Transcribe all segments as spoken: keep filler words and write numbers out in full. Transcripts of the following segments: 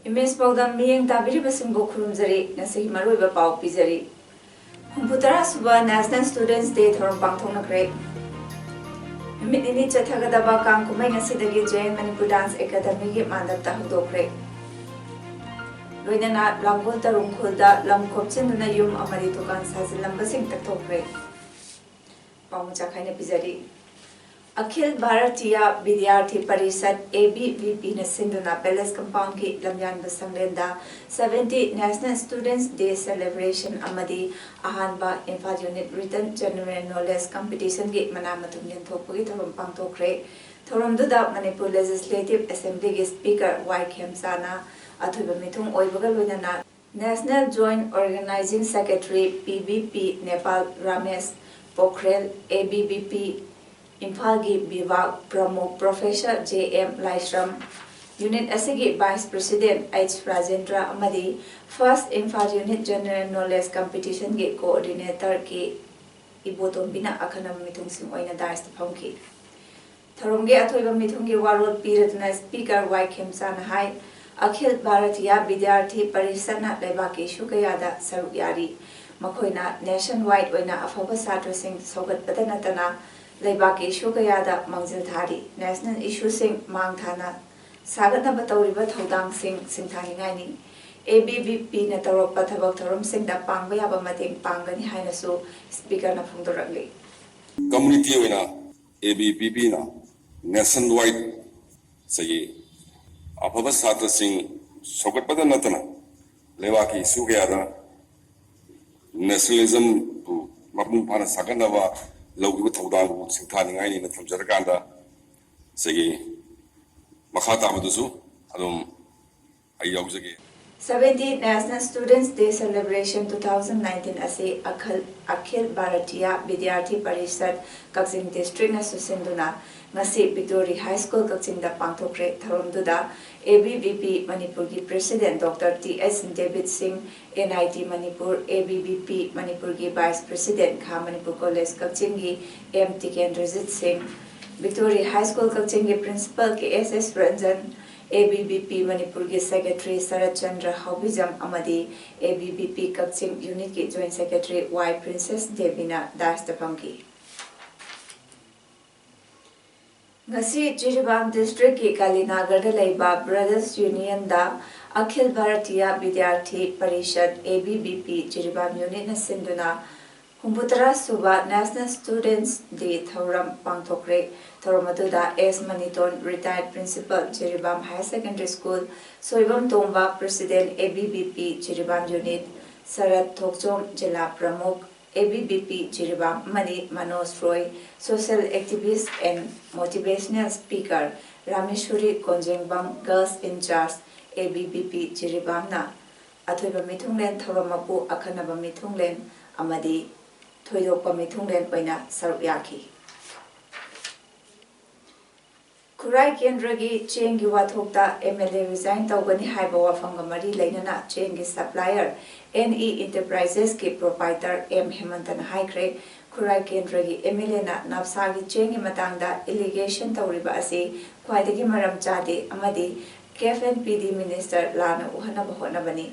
Image ꯄꯥꯎꯗꯝ ꯃꯤꯠꯌꯦꯡ ꯇꯥꯕꯤꯔꯤꯕꯁꯤꯡꯕꯨ ꯈꯨꯔꯨꯝꯖꯔꯤ꯫ ꯉꯁꯤꯒꯤ ꯃꯔꯨꯑꯣꯏꯕ ꯄꯥꯎ ꯄꯤꯖꯔꯤ꯫ ꯍꯨꯝꯐꯨ ꯇꯔꯥ ꯁꯨꯕ National Students Day ꯊꯧꯔꯝ ꯄꯥꯡꯊꯣꯛꯅꯈ꯭ꯔꯦ꯫ ꯅꯨꯃꯤꯠ ꯅꯤꯅꯤ ꯆꯠꯊꯒꯗꯕ ꯀꯥꯡ ꯀꯨꯝꯍꯩ ꯉꯁꯤꯗꯒꯤ ꯖꯌꯟ ꯃꯅꯤꯄꯨꯔ ꯗꯥꯟꯁ ꯑꯦꯀꯥꯗꯃꯤꯒꯤ ꯃꯥꯟꯗꯞꯇ ꯍꯧꯗꯣꯛꯈ꯭ꯔꯦ꯫ ꯂꯣꯏꯅꯅ ꯂꯥꯡꯒꯣꯜ ꯇꯔꯨꯡ ꯈꯨꯜꯗ ꯂꯝ ꯈꯣꯞꯆꯤꯟꯗꯨꯅ ꯌꯨꯝ ꯑꯃꯗꯤ ꯗꯨꯀꯥꯟ ꯁꯥꯖꯤꯜꯂꯝꯕꯁꯤꯡ ꯇꯛꯊꯣꯛꯈ꯭ꯔꯦ꯫ ꯄꯥꯎ ꯃꯆꯥ ꯈꯥꯏꯅ ꯄꯤꯖꯔꯤ꯫ ꯑꯈꯤꯜ Bharatiya ꯕꯤꯗ꯭ꯌꯥꯔꯊꯤ parishad, A B V P ꯅ ꯁꯤꯟꯗꯨꯅ palace ꯀꯝꯄꯥꯎꯟꯒꯤ ꯂꯝꯌꯥꯟꯕ ꯁꯪꯂꯦꯟꯗ seventy National Students Day Celebration ꯑꯃꯗꯤ ꯑꯍꯥꯟꯕ Imphal Unit Written General Knowledge Competition ꯒꯤ ꯃꯅꯥ ꯃꯊꯨꯝ ꯌꯦꯟꯊꯣꯛꯄꯒꯤ ꯊꯧꯔꯝ ꯄꯥꯡꯊꯣꯛꯈ꯭ꯔꯦ꯫ ꯊꯧꯔꯝꯗꯨꯗ ꯃꯅꯤꯄꯨꯔ Legislative Assembly ꯒꯤ Speaker ꯋꯥꯏ ꯈꯦꯝꯆꯥꯅ ꯑꯊꯣꯏꯕ ꯃꯤꯊꯨꯡ ꯑꯣꯏꯕꯒ ꯂꯣꯏꯅꯅ National Joint Organizing Secretary, P V P, Nepal Ramesh ꯄꯣꯈ꯭ꯔꯦꯜ, A B V P ꯏꯝꯐꯥꯜꯒꯤ ꯕꯤꯚꯥꯒ ꯄ꯭ꯔꯃꯨꯈ Professor J M ꯂꯥꯏꯁ꯭ꯔꯝ, unit ꯑꯁꯤꯒꯤ Vice President H ꯔꯥꯖꯦꯟꯗ꯭ꯔ ꯑꯃꯗꯤ First Imphal Unit General Knowledge Competition ꯒꯤ Coordinator ꯀꯦ ꯏꯕꯣꯇꯣꯝꯕꯤꯅ ꯑꯈꯟꯅꯕ ꯃꯤꯊꯨꯡꯁꯤꯡ ꯑꯣꯏꯅ dais ꯇ ꯐꯝꯈꯤ꯫ ꯊꯧꯔꯝꯒꯤ ꯑꯊꯣꯏꯕ ꯃꯤꯊꯨꯡꯒꯤ ꯋꯥꯔꯣꯜ ꯄꯤꯔꯗꯨꯅ Speaker ꯋꯥꯏ ꯈꯦꯝꯆꯥꯅ ꯍꯥꯏ, ꯑꯈꯤꯜ ꯚꯥꯔꯇꯤꯌꯥ ꯕꯤꯗ꯭ꯌꯥꯔꯊꯤ ꯄꯔꯤꯁꯠꯅ ꯂꯩꯕꯥꯛꯀꯤ issue ꯀꯌꯥꯗ ꯁꯔꯨꯛ ꯌꯥꯔꯤ꯫ ꯃꯈꯣꯏꯅ nation wide ꯑꯣꯏꯅ ꯑꯐꯕ ꯁꯥꯇ꯭ꯔꯁꯤꯡ ꯁꯧꯒꯠꯄꯗ ꯅꯠꯇꯅ ꯂꯩꯕꯥꯛꯀꯤ issue ꯀꯌꯥꯗ ꯃꯥꯡꯖꯤꯜ ꯊꯥꯔꯤ꯫ National issue ꯁꯤꯡ ꯃꯥꯡ ꯊꯥꯅ ꯁꯥꯒꯠꯅꯕ ꯇꯧꯔꯤꯕ ꯊꯧꯗꯥꯡꯁꯤꯡ ꯁꯤꯡꯊꯥꯅꯤꯡꯉꯥꯏꯅꯤ꯫ A B V P ꯅ ꯇꯧꯔꯛꯄ ꯊꯕꯛ ꯊꯧꯔꯝꯁꯤꯡꯗ ꯄꯥꯡꯕ ꯌꯥꯕ ꯃꯇꯦꯡ ꯄꯥꯡꯒꯅꯤ ꯍꯥꯏꯅꯁꯨ Speaker ꯅ ꯐꯣꯡꯗꯣꯔꯛꯂꯤ꯫ Community ꯑꯣꯏꯅ A B V P ꯅ nation wide ꯉꯁꯥꯏꯒꯤ ꯑꯐꯕ ꯁꯥꯇ꯭ꯔꯁꯤꯡ ꯁꯧꯒꯠꯄꯗ ꯅꯠꯇꯅ ꯂꯩꯕꯥꯛꯀꯤ issue ꯀꯌꯥꯗ nationalism ꯕꯨ ꯃꯄꯨꯡ ꯐꯥꯅ ꯁꯥꯒꯠꯅꯕ ꯂꯧꯈꯤꯕ ꯊꯧꯗꯥꯡꯕꯨ ꯁꯤꯡꯊꯥꯅꯤꯡꯉꯥꯏꯅꯤꯅ ꯊꯝꯖꯔꯀꯥꯟꯗ ꯉꯁꯥꯏꯒꯤ ꯃꯈꯥ ꯇꯥꯕꯗꯨꯁꯨ ꯑꯗꯨꯝ ꯑꯩ ꯌꯥꯎꯖꯒꯦ꯫ Seventy National Students Day Celebration two thousand nineteen ꯑꯁꯤ ꯑꯈꯜ ꯑꯈꯤꯜ ꯚꯥꯔꯇꯤꯌꯥ ꯕꯤꯗ꯭ꯌꯥꯔꯊꯤ ꯄꯔꯤꯁꯠ ꯀꯛꯆꯤꯡ ꯗꯤꯁꯇ꯭ꯔꯤꯛꯅ ꯁꯤꯟꯗꯨꯅ ꯉꯁꯤ ꯕꯤꯛꯇꯣꯔꯤ ꯍꯥꯏ ꯁ꯭ꯀꯨꯜ ꯀꯛꯆꯤꯡꯗ ꯄꯥꯡꯊꯣꯛꯈ꯭ꯔꯦ꯫ ꯊꯧꯔꯝꯗꯨꯗ ꯑꯦ ꯕꯤ ꯚꯤ ꯄꯤ ꯃꯅꯤꯄꯨꯔꯒꯤ president doctor T S Debit Singh, N I T Manipur, A B V P ꯃꯅꯤꯄꯨꯔꯒꯤ ꯚꯥꯏꯁ ꯄ꯭ꯔꯦꯁꯤꯗꯦꯟ, ꯈꯥ ꯃꯅꯤꯄꯨꯔ ꯀꯣꯂꯦꯖ ꯀꯛꯆꯤꯡꯒꯤ M Tikendrajit Singh, victory high school ꯀꯛꯆꯤꯡꯒꯤ principal K S S Ranjan, A B V P ꯃꯅꯤꯄꯨꯔꯒꯤ secretary Sarat Chandra ꯍꯥꯎꯕꯤꯖꯝ ꯑꯃꯗꯤ ꯑꯦ ꯕꯤ ꯚꯤ ꯄꯤ ꯀꯛꯆꯤꯡ ꯌꯨꯅꯤꯠꯀꯤ joint secretary Y Princess ꯗꯦꯕꯤꯅ ꯗꯥꯏꯁꯇ ꯐꯝꯈꯤ꯫ ꯉꯁꯤ ꯖꯤꯔꯤꯕꯥꯝ ꯗꯤꯁꯇ꯭ꯔꯤꯛꯀꯤ ꯀꯥꯂꯤꯅꯥꯒꯔꯗ ꯂꯩꯕ ꯕ꯭ꯔꯗꯔꯁ ꯌꯨꯅꯤꯌꯟꯗ Akhil Bharatiya ꯕꯤꯗ꯭ꯌꯥꯔꯊꯤ parishad, A B V P, Jiribam ꯌꯨꯅꯤꯠꯅ ꯁꯤꯟꯗꯨꯅ ꯍꯨꯝꯐꯨꯇꯔꯥ ꯁꯨꯕ National Students Day ꯊꯧꯔꯝ ꯄꯥꯡꯊꯣꯛꯈ꯭ꯔꯦ꯫ ꯊꯧꯔꯝ ꯑꯗꯨꯗ ꯑꯦꯁ ꯃꯅꯤꯇꯣꯟ, ꯔꯤꯇꯥꯌꯔꯗ principal, Jiribam higher secondary school, Soibam Tomba, president, A B V P Jiribam unit, Sarat Thokchom, ꯖꯤꯂꯥ ꯄ꯭ꯔꯃꯨꯈ, A B V P Jiribam, ꯑꯃꯗꯤ Manoj Roy, social activist and motivational speaker, Rameshwari Konjengbam, girls in charge, A B V P ꯖꯤꯔꯤꯕꯥꯝꯅ ꯑꯊꯣꯏꯕ ꯃꯤꯊꯨꯡꯂꯦꯟ ꯊꯧꯔꯝ ꯃꯄꯨ, ꯑꯈꯟꯅꯕ ꯃꯤꯊꯨꯡꯂꯦꯟ ꯑꯃꯗꯤ ꯊꯣꯏꯗꯣꯛꯄ ꯃꯤꯊꯨꯡꯂꯦꯟ ꯑꯣꯏꯅ ꯁꯔꯨꯛ ꯌꯥꯈꯤ꯫ ꯈꯨꯔꯥꯏ ꯀꯦꯟꯗ꯭ꯔꯒꯤ ꯆꯦꯡꯒꯤ ꯋꯥꯊꯣꯛꯇ ꯑꯦꯝ ꯑꯦꯜ ꯑꯦ ꯔꯤꯖꯥꯏꯟ ꯇꯧꯒꯅꯤ ꯍꯥꯏꯕ ꯋꯥꯐꯝꯒ ꯃꯔꯤ ꯂꯩꯅꯅ ꯆꯦꯡꯒꯤ supplier N E ꯏꯟꯇꯔꯄ꯭ꯔꯥꯏꯖꯦꯁꯀꯤ proprietor M ꯍꯦꯃꯟꯇꯅ ꯍꯥꯏꯈ꯭ꯔꯦ, ꯈꯨꯔꯥꯏ ꯀꯦꯟꯗ꯭ꯔꯒꯤ ꯑꯦꯝ ꯑꯦꯜ ꯑꯦꯅ ꯅꯥꯞꯁꯥꯒꯤ ꯆꯦꯡꯒꯤ ꯃꯇꯥꯡꯗ ꯑꯦꯂꯤꯒꯦꯁꯟ ꯇꯧꯔꯤꯕ ꯑꯁꯤ ꯈ꯭ꯋꯥꯏꯗꯒꯤ ꯃꯔꯝ ꯆꯥꯗꯦ ꯑꯃꯗꯤ ꯀꯦꯐ ꯑꯦꯟ ꯄꯤ ꯗꯤ ꯃꯤꯅꯤꯁꯇꯔ ꯂꯥꯟꯅ ꯎꯍꯟꯅꯕ ꯍꯣꯠꯅꯕꯅꯤ꯫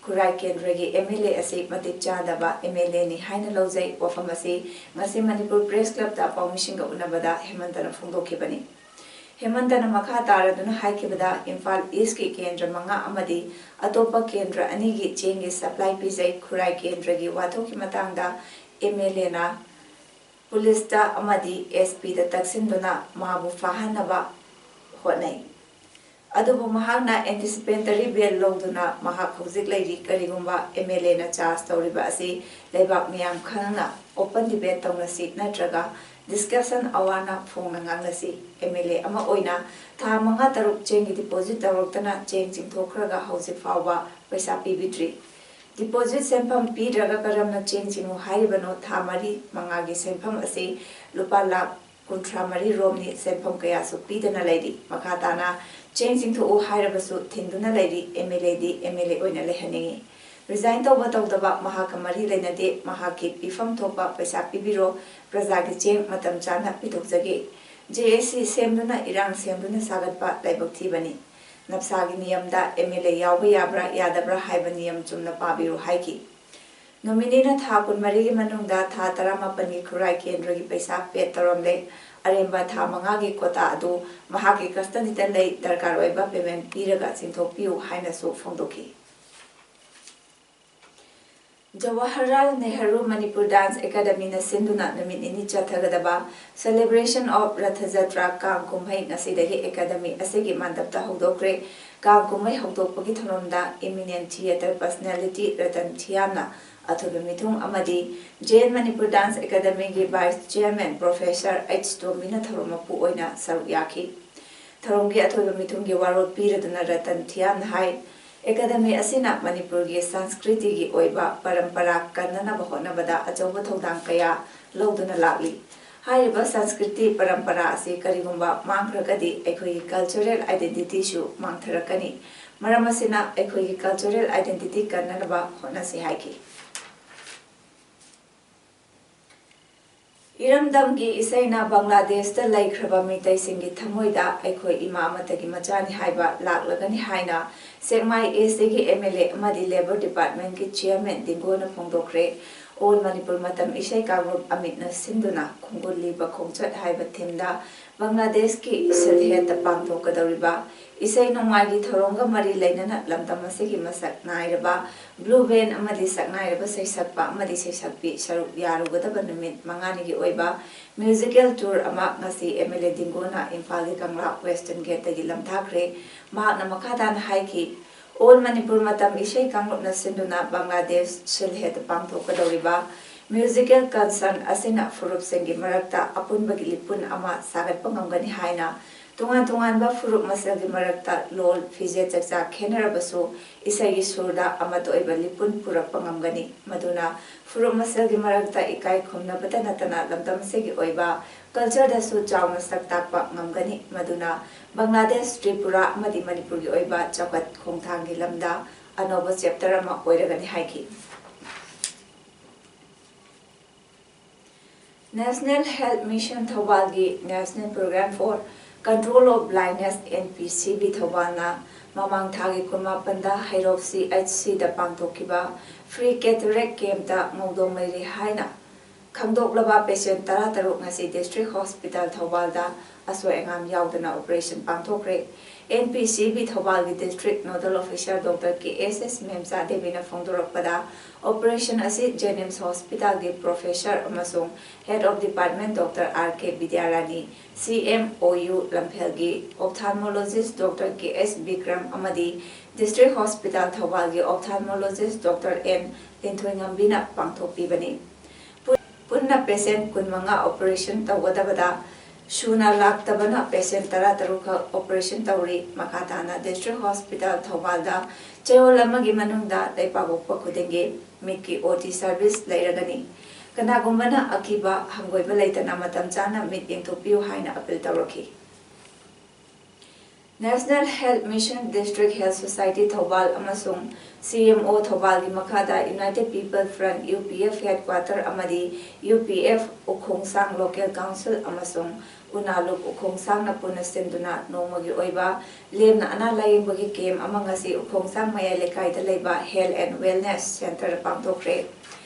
ꯈꯨꯔꯥꯏ ꯀꯦꯟꯗ꯭ꯔꯒꯤ ꯑꯦꯝ ꯑꯦꯜ ꯑꯦ ꯑꯁꯤ ꯃꯇꯤꯛ ꯆꯥꯗꯕ ꯑꯦꯝ ꯑꯦꯜ ꯑꯦꯅꯤ ꯍꯥꯏꯅ ꯂꯧꯖꯩ꯫ ꯋꯥꯐꯝ ꯑꯁꯤ ꯉꯁꯤ ꯃꯅꯤꯄꯨꯔ ꯄ꯭ꯔꯦꯁ ꯀ꯭ꯂꯕꯇ ꯄꯥꯎꯃꯤꯁꯤꯡꯒ ꯎꯅꯕꯗ ꯍꯦꯃꯟꯇꯅ ꯐꯣꯡꯗꯣꯛꯈꯤꯕꯅꯤ꯫ ꯍꯦꯃꯟꯇꯅ ꯃꯈꯥ ꯇꯥꯔꯗꯨꯅ ꯍꯥꯏꯈꯤꯕꯗ, ꯏꯝꯐꯥꯜ ꯏꯁꯀꯤ ꯀꯦꯟꯗ꯭ꯔ ꯃꯉꯥ ꯑꯃꯗꯤ ꯑꯇꯣꯞꯄ ꯀꯦꯟꯗ꯭ꯔ ꯑꯅꯤꯒꯤ ꯆꯦꯡꯒꯤ ꯁꯄ꯭ꯂꯥꯏ ꯄꯤꯖꯩ꯫ ꯈꯨꯔꯥꯏ ꯀꯦꯟꯗ꯭ꯔꯒꯤ ꯋꯥꯊꯣꯛꯀꯤ ꯃꯇꯥꯡꯗ ꯑꯦꯝ ꯑꯦꯜ ꯑꯦꯅ ꯄꯨꯂꯤꯁꯇ ꯑꯃꯗꯤ ꯑꯦꯁ ꯄꯤꯗ ꯇꯛꯁꯤꯟꯗꯨꯅ ꯃꯥꯕꯨ ꯐꯥꯍꯟꯅꯕ ꯍꯣꯠꯅꯩ꯫ ꯑꯗꯨꯕꯨ ꯃꯍꯥꯛꯅ ꯑꯦꯟꯇꯤꯁꯤꯄꯦꯇꯔꯤ ꯕꯦꯜ ꯂꯧꯗꯨꯅ ꯃꯍꯥꯛ ꯍꯧꯖꯤꯛ ꯂꯩꯔꯤ꯫ ꯀꯔꯤꯒꯨꯝꯕ ꯑꯦꯝ ꯑꯦꯜ ꯑꯦꯅ ꯆꯥꯔꯖ ꯇꯧꯔꯤꯕ ꯑꯁꯤ ꯂꯩꯕꯥꯛ ꯃꯤꯌꯥꯝ ꯈꯪꯅ ꯑꯣꯄꯟ ꯗꯤꯕꯦꯠ ꯇꯧꯅꯁꯤ ꯅꯠꯇ꯭ꯔꯒ Discussion hour ꯅ ꯐꯣꯡꯅ ꯉꯥꯡꯅꯁꯤ꯫ M L A ꯑꯃ ꯑꯣꯏꯅ ꯊꯥ ꯃꯉꯥ ꯇꯔꯨꯛ ꯆꯦꯡꯒꯤ deposit ꯇꯧꯔꯛꯇꯅ ꯆꯦꯡ ꯆꯤꯡꯊꯣꯛꯈ꯭ꯔꯒ ꯍꯧꯖꯤꯛ ꯐꯥꯎꯕ ꯄꯩꯁꯥ ꯄꯤꯕꯤꯗ꯭ꯔꯤ꯫ Deposit ꯁꯦꯟꯐꯝ ꯄꯤꯗ꯭ꯔꯒ ꯀꯔꯝꯅ ꯆꯦꯡ ꯆꯤꯡꯉꯨ ꯍꯥꯏꯔꯤꯕꯅꯣ? ꯊꯥ ꯃꯔꯤ ꯃꯉꯥꯒꯤ ꯁꯦꯟꯐꯝ ꯑꯁꯤ ꯂꯨꯄꯥ ꯂꯥꯈ ꯀꯨꯟꯊ꯭ꯔꯥ ꯃꯔꯤ ꯔꯣꯝꯅꯤ꯫ ꯁꯦꯟꯐꯝ ꯀꯌꯥꯁꯨ ꯄꯤꯗꯅ ꯂꯩꯔꯤ꯫ ꯃꯈꯥ ꯇꯥꯅ ꯆꯦꯡ ꯆꯤꯡꯊꯣꯛꯎ ꯍꯥꯏꯔꯕꯁꯨ ꯊꯤꯡꯗꯨꯅ ꯂꯩꯔꯤ꯫ M L A D M L A ꯑꯣꯏꯅ ꯂꯩꯍꯟꯅꯤꯡꯏ꯫ Resign ꯇꯧꯕ ꯇꯧꯗꯕ ꯃꯍꯥꯛꯀ ꯃꯔꯤ ꯂꯩꯅꯗꯦ꯫ ꯃꯍꯥꯛꯀꯤ ꯄꯤꯐꯝ ꯊꯣꯛꯄ ꯄꯩꯁꯥ ꯄꯤꯕꯤꯔꯣ꯫ ꯄ꯭ꯔꯖꯥꯒꯤ ꯆꯦꯡ ꯃꯇꯝ ꯆꯥꯅ ꯄꯤꯊꯣꯛꯆꯒꯦ꯫ J A C ꯁꯦꯝꯗꯨꯅ ꯏꯔꯥꯡ ꯁꯦꯝꯗꯨꯅ ꯁꯥꯒꯠꯄ ꯂꯥꯏꯕꯛ ꯊꯤꯕꯅꯤ꯫ ꯅꯞꯁꯥꯒꯤ ꯅꯤꯌꯝꯗ M L A ꯌꯥꯎꯕ ꯌꯥꯕ꯭ꯔꯥ ꯌꯥꯗꯕ꯭ꯔꯥ ꯍꯥꯏꯕ ꯅꯤꯌꯝ ꯆꯨꯝꯅ ꯄꯥꯕꯤꯌꯨ ꯍꯥꯏꯈꯤ꯫ Nominee ꯅ ꯊꯥ ꯀꯨꯟꯃꯔꯤꯒꯤ ꯃꯅꯨꯡꯗ ꯊꯥ ꯇꯔꯥꯃꯥꯄꯟꯒꯤ ꯈꯨꯔꯥꯏ ꯀꯦꯟꯗ꯭ꯔꯒꯤ ꯄꯩꯁꯥ pay ꯇꯧꯔꯝꯂꯦ꯫ ꯑꯔꯦꯝꯕ ꯊꯥ ꯃꯉꯥꯒꯤ quota ꯑꯗꯨ ꯃꯍꯥꯛꯀꯤ custody ꯗ ꯂꯩ꯫ ꯗꯔꯀꯥꯔ ꯑꯣꯏꯕ payment ꯄꯤꯔꯒ ꯆꯤꯡꯊꯣꯛꯄꯤꯌꯨ ꯍꯥꯏꯅꯁꯨ ꯐꯣꯡꯗꯣꯛꯈꯤ꯫ Jawaharlal Nehru Manipur Dance Academy ꯅ ꯁꯤꯟꯗꯨꯅ ꯅꯨꯃꯤꯠ ꯅꯤꯅꯤ ꯆꯠꯊꯒꯗꯕ Celebration of Rath Jatra ꯀꯥꯡ ꯀꯨꯝꯍꯩ ꯉꯁꯤꯗꯒꯤ academy ꯑꯁꯤꯒꯤ ꯃꯥꯟꯗꯞꯇ ꯍꯧꯗꯣꯛꯈ꯭ꯔꯦ꯫ ꯀꯥꯡ ꯀꯨꯝꯍꯩ ꯍꯧꯗꯣꯛꯄꯒꯤ ꯊꯧꯔꯝꯗ eminent theatre personality ꯔꯇꯟ ꯊꯤꯌꯥꯝꯅ ꯑꯊꯣꯏꯕ ꯃꯤꯊꯨꯡ ꯑꯃꯗꯤ J N Manipur Dance Academy ꯒꯤ Vice Chairman Professor H ꯇꯣꯝꯕꯤꯅ ꯊꯧꯔꯝ ꯃꯄꯨ ꯑꯣꯏꯅ ꯁꯔꯨꯛ ꯌꯥꯈꯤ꯫ ꯊꯧꯔꯝꯒꯤ ꯑꯊꯣꯏꯕ ꯃꯤꯊꯨꯡꯒꯤ ꯋꯥꯔꯣꯜ ꯄꯤꯔꯗꯨꯅ ꯔꯇꯟ ꯊꯤꯌꯥꯝꯅ ꯍꯥꯏ, academy ꯑꯁꯤꯅ ꯃꯅꯤꯄꯨꯔꯒꯤ ꯁꯪꯁꯀ꯭ꯔꯤꯇꯤꯒꯤ ꯑꯣꯏꯕ ꯄꯔꯝꯄꯔꯥ ꯀꯟꯅꯅꯕ ꯍꯣꯠꯅꯕꯗ ꯑꯆꯧꯕ ꯊꯧꯗꯥꯡ ꯀꯌꯥ ꯂꯧꯗꯨꯅ ꯂꯥꯛꯂꯤ꯫ ꯍꯥꯏꯔꯤꯕ ꯁꯪꯁꯀ꯭ꯔꯤꯇꯤ ꯄꯔꯝꯄꯔꯥ ꯑꯁꯤ ꯀꯔꯤꯒꯨꯝꯕ ꯃꯥꯡꯈ꯭ꯔꯒꯗꯤ ꯑꯩꯈꯣꯏꯒꯤ cultural identity ꯁꯨ ꯃꯥꯡꯊꯔꯛꯀꯅꯤ꯫ ꯃꯔꯝ ꯑꯁꯤꯅ ꯑꯩꯈꯣꯏꯒꯤ cultural identity ꯀꯟꯅꯅꯕ ꯍꯣꯠꯅꯁꯤ ꯍꯥꯏꯈꯤ꯫ ꯏꯔꯝꯗꯝꯒꯤ ꯏꯁꯩꯅ ꯕꯪꯒ꯭ꯂꯥꯗꯦꯁꯇ ꯂꯩꯈ꯭ꯔꯕ ꯃꯤꯇꯩꯁꯤꯡꯒꯤ ꯊꯃꯣꯏꯗ ꯑꯩꯈꯣꯏ ꯏꯃꯥ ꯑꯃꯠꯇꯒꯤ ꯃꯆꯥꯅꯤ ꯍꯥꯏꯕ ꯂꯥꯛꯂꯒꯅꯤ ꯍꯥꯏꯅ ꯁꯦꯛꯃꯥꯏ A C ꯒꯤ M L A ꯑꯃꯗꯤ Labour Department ꯀꯤ Chairman ꯗꯤꯡꯒꯣꯅ ꯐꯣꯡꯗꯣꯛꯈ꯭ꯔꯦ꯫ All ꯃꯅꯤꯄꯨꯔ ꯃꯇꯝ ꯏꯁꯩ ꯀꯥꯡꯂꯨꯞ ꯑꯃꯤꯠꯅ ꯁꯤꯟꯗꯨꯅ ꯈꯣꯡꯒꯨꯜ ꯂꯤꯕ ꯈꯣꯡꯆꯠ ꯍꯥꯏꯕ theme ꯗ ꯕꯪꯒ꯭ꯂꯥꯗꯦꯁꯀꯤ ꯁꯤꯜꯍꯦꯠꯇ ꯄꯥꯡꯊꯣꯛꯀꯗꯧꯔꯤꯕ ꯏꯁꯩ ꯅꯣꯡꯃꯥꯏꯒꯤ ꯊꯧꯔꯝꯒ ꯃꯔꯤ ꯂꯩꯅꯅ ꯂꯝꯗꯝ ꯑꯁꯤꯒꯤ ꯃꯁꯛ ꯅꯥꯏꯔꯕ blue band ꯑꯃꯗꯤ ꯁꯛꯅꯥꯏꯔꯕ ꯁꯩꯁꯛꯄ ꯑꯃꯗꯤ ꯁꯩꯁꯛꯄꯤ ꯁꯔꯨꯛ ꯌꯥꯔꯨꯒꯗꯕ ꯅꯨꯃꯤꯠ ꯃꯉꯥꯅꯤꯒꯤ ꯑꯣꯏꯕ musical tour ꯑꯃ ꯉꯁꯤ M L A ꯗꯤꯡꯒꯣꯅ ꯏꯝꯐꯥꯜꯒꯤ ꯀꯪꯂꯥ Western Gate ꯇꯒꯤ ꯂꯝꯊꯥꯈ꯭ꯔꯦ꯫ ꯃꯍꯥꯛꯅ ꯃꯈꯥ ꯇꯥꯅ ꯍꯥꯏꯈꯤ, All ꯃꯅꯤꯄꯨꯔ ꯃꯇꯝ ꯏꯁꯩ ꯀꯥꯡꯂꯨꯞꯅ ꯁꯤꯟꯗꯨꯅ ꯕꯪꯒ꯭ꯂꯥꯗꯦꯁ ꯁꯤꯜꯍꯦꯠꯇ ꯄꯥꯡꯊꯣꯛꯀꯗꯧꯔꯤꯕ Musical concern ꯑꯁꯤꯅ ꯐꯨꯔꯨꯞꯁꯤꯡꯒꯤ ꯃꯔꯛꯇ ꯑꯄꯨꯟꯕꯒꯤ ꯂꯤꯄꯨꯟ ꯑꯃ ꯁꯥꯒꯠꯄ ꯉꯝꯒꯅꯤ ꯍꯥꯏꯅ ꯇꯣꯉꯥꯟ ꯇꯣꯉꯥꯟꯕ ꯐꯨꯔꯨꯞ ꯃꯁꯦꯜꯒꯤ ꯃꯔꯛꯇ ꯂꯣꯜ, ꯐꯤꯖꯦꯠ ꯆꯛꯆꯥ ꯈꯦꯠꯅꯔꯕꯁꯨ ꯏꯁꯩꯒꯤ ꯁꯨꯔꯗ ꯑꯃꯠꯇ ꯑꯣꯏꯕ ꯂꯤꯄꯨꯟ ꯄꯨꯔꯛꯄ ꯉꯝꯒꯅꯤ꯫ ꯃꯗꯨꯅ ꯐꯨꯔꯨꯞ ꯃꯁꯦꯜꯒꯤ ꯃꯔꯛꯇ ꯏꯀꯥꯏ ꯈꯨꯝꯅꯕꯇ ꯅꯠꯇꯅ ꯂꯝꯗꯝ ꯑꯁꯤꯒꯤ ꯑꯣꯏꯕ culture ꯗꯁꯨ ꯆꯥꯎꯅ ꯁꯛ ꯇꯥꯛꯄ ꯉꯝꯒꯅꯤ꯫ ꯃꯗꯨꯅ ꯕꯪꯒ꯭ꯂꯥꯗꯦꯁ, ꯇ꯭ꯔꯤꯄꯨꯔꯥ ꯑꯃꯗꯤ ꯃꯅꯤꯄꯨꯔꯒꯤ ꯑꯣꯏꯕ ꯆꯥꯎꯈꯠ ꯈꯣꯡꯊꯥꯡꯒꯤ ꯂꯝꯗ ꯑꯅꯧꯕ chapter ꯑꯃ ꯑꯣꯏꯔꯒꯅꯤ ꯍꯥꯏꯈꯤ꯫ National Health Mission ꯊꯧꯕꯥꯜꯒꯤ National Program for Control of Blindness, N P C B ꯊꯧꯕꯥꯜꯅ ꯃꯃꯥꯡ ꯊꯥꯒꯤ ꯀꯨꯟꯃꯥꯄꯟꯗ ꯍꯩꯔꯣꯛ C H C ꯗ ꯄꯥꯡꯊꯣꯛꯈꯤꯕ free cataract camp ꯇ ꯉꯧꯗꯣꯡ ꯂꯩꯔꯦ ꯍꯥꯏꯅ ꯈꯪꯗꯣꯛꯂꯕ patient ꯇꯔꯥꯇꯔꯨꯛ ꯉꯁꯤ District Hospital ꯊꯧꯕꯥꯜꯗ ꯑꯁꯣꯏ ꯑꯉꯥꯝ ꯌꯥꯎꯗꯅ operation ꯄꯥꯡꯊꯣꯛꯈ꯭ꯔꯦ꯫ N P C B ꯊꯧꯕꯥꯜꯒꯤ District Nodal Officer Doctor K S S ꯃꯦꯝꯆꯥ ꯗꯦꯕꯤꯅ ꯐꯣꯡꯗꯣꯔꯛꯄꯗ, operation ꯑꯁꯤ JNIMS Hospital ꯒꯤ Professor ꯑꯃꯁꯨꯡ Head of Department Doctor R K Bidyarani, C M O U ꯂꯝꯐꯦꯜꯒꯤ Ophthalmologist Doctor K S Bikram ꯑꯃꯗꯤ District Hospital ꯊꯧꯕꯥꯜꯒꯤ Ophthalmologist Doctor N ꯂꯤꯟꯊꯣꯏꯉꯝꯕꯤꯅ ꯄꯥꯡꯊꯣꯛꯄꯤꯕꯅꯤ꯫ ꯄꯨꯟꯅ patient ꯀꯨꯟꯃꯉꯥ operation ꯇꯧꯒꯗꯕꯗ ꯁꯨꯅ ꯂꯥꯛꯇꯕꯅ patient ꯇꯔꯥꯇꯔꯨꯛ ꯈꯛ operation ꯇꯧꯔꯤ꯫ ꯃꯈꯥ ꯇꯥꯅ District Hospital ꯊꯧꯕꯥꯜꯗ ꯆꯌꯣꯜ ꯑꯃꯒꯤ ꯃꯅꯨꯡꯗ ꯂꯩꯄꯥꯛꯄꯣꯛꯄ ꯈꯨꯗꯤꯡꯒꯤ ꯃꯤꯠꯀꯤ O T service ꯂꯩꯔꯒꯅꯤ꯫ ꯀꯅꯥꯒꯨꯝꯕꯅ ꯑꯀꯤꯕ ꯍꯪꯒꯣꯏꯕ ꯂꯩꯇꯅ ꯃꯇꯝ ꯆꯥꯅ ꯃꯤꯠ ꯌꯦꯡꯊꯣꯛꯄꯤꯌꯨ ꯍꯥꯏꯅ appeal ꯇꯧꯔꯛꯈꯤ꯫ National Health Mission District Health Society Thoubal ꯑꯃꯁꯨꯡ C M O ꯊꯧꯕꯥꯜꯒꯤ ꯃꯈꯥꯗ United People Front, U P F Headquarter ꯑꯃꯗꯤ U P F ꯎꯈꯣꯡꯁꯥꯡ Local Council ꯑꯃꯁꯨꯡ ꯎꯅꯥꯂꯨꯞ ꯎꯈꯣꯡꯁꯥꯡꯅ ꯄꯨꯟꯅ ꯁꯤꯟꯗꯨꯅ ꯅꯣꯡꯃꯒꯤ ꯑꯣꯏꯕ ꯂꯦꯝꯅ ꯑꯅꯥ ꯂꯥꯌꯦꯡꯕꯒꯤ camp ꯑꯃ ꯉꯁꯤ ꯎꯈꯣꯡꯁꯥꯡ ꯃꯌꯥꯏ ꯂꯩꯀꯥꯏꯗ ꯂꯩꯕ Health and Wellness Centre the ꯄꯥꯡꯊꯣꯛꯈ꯭ꯔꯦ꯫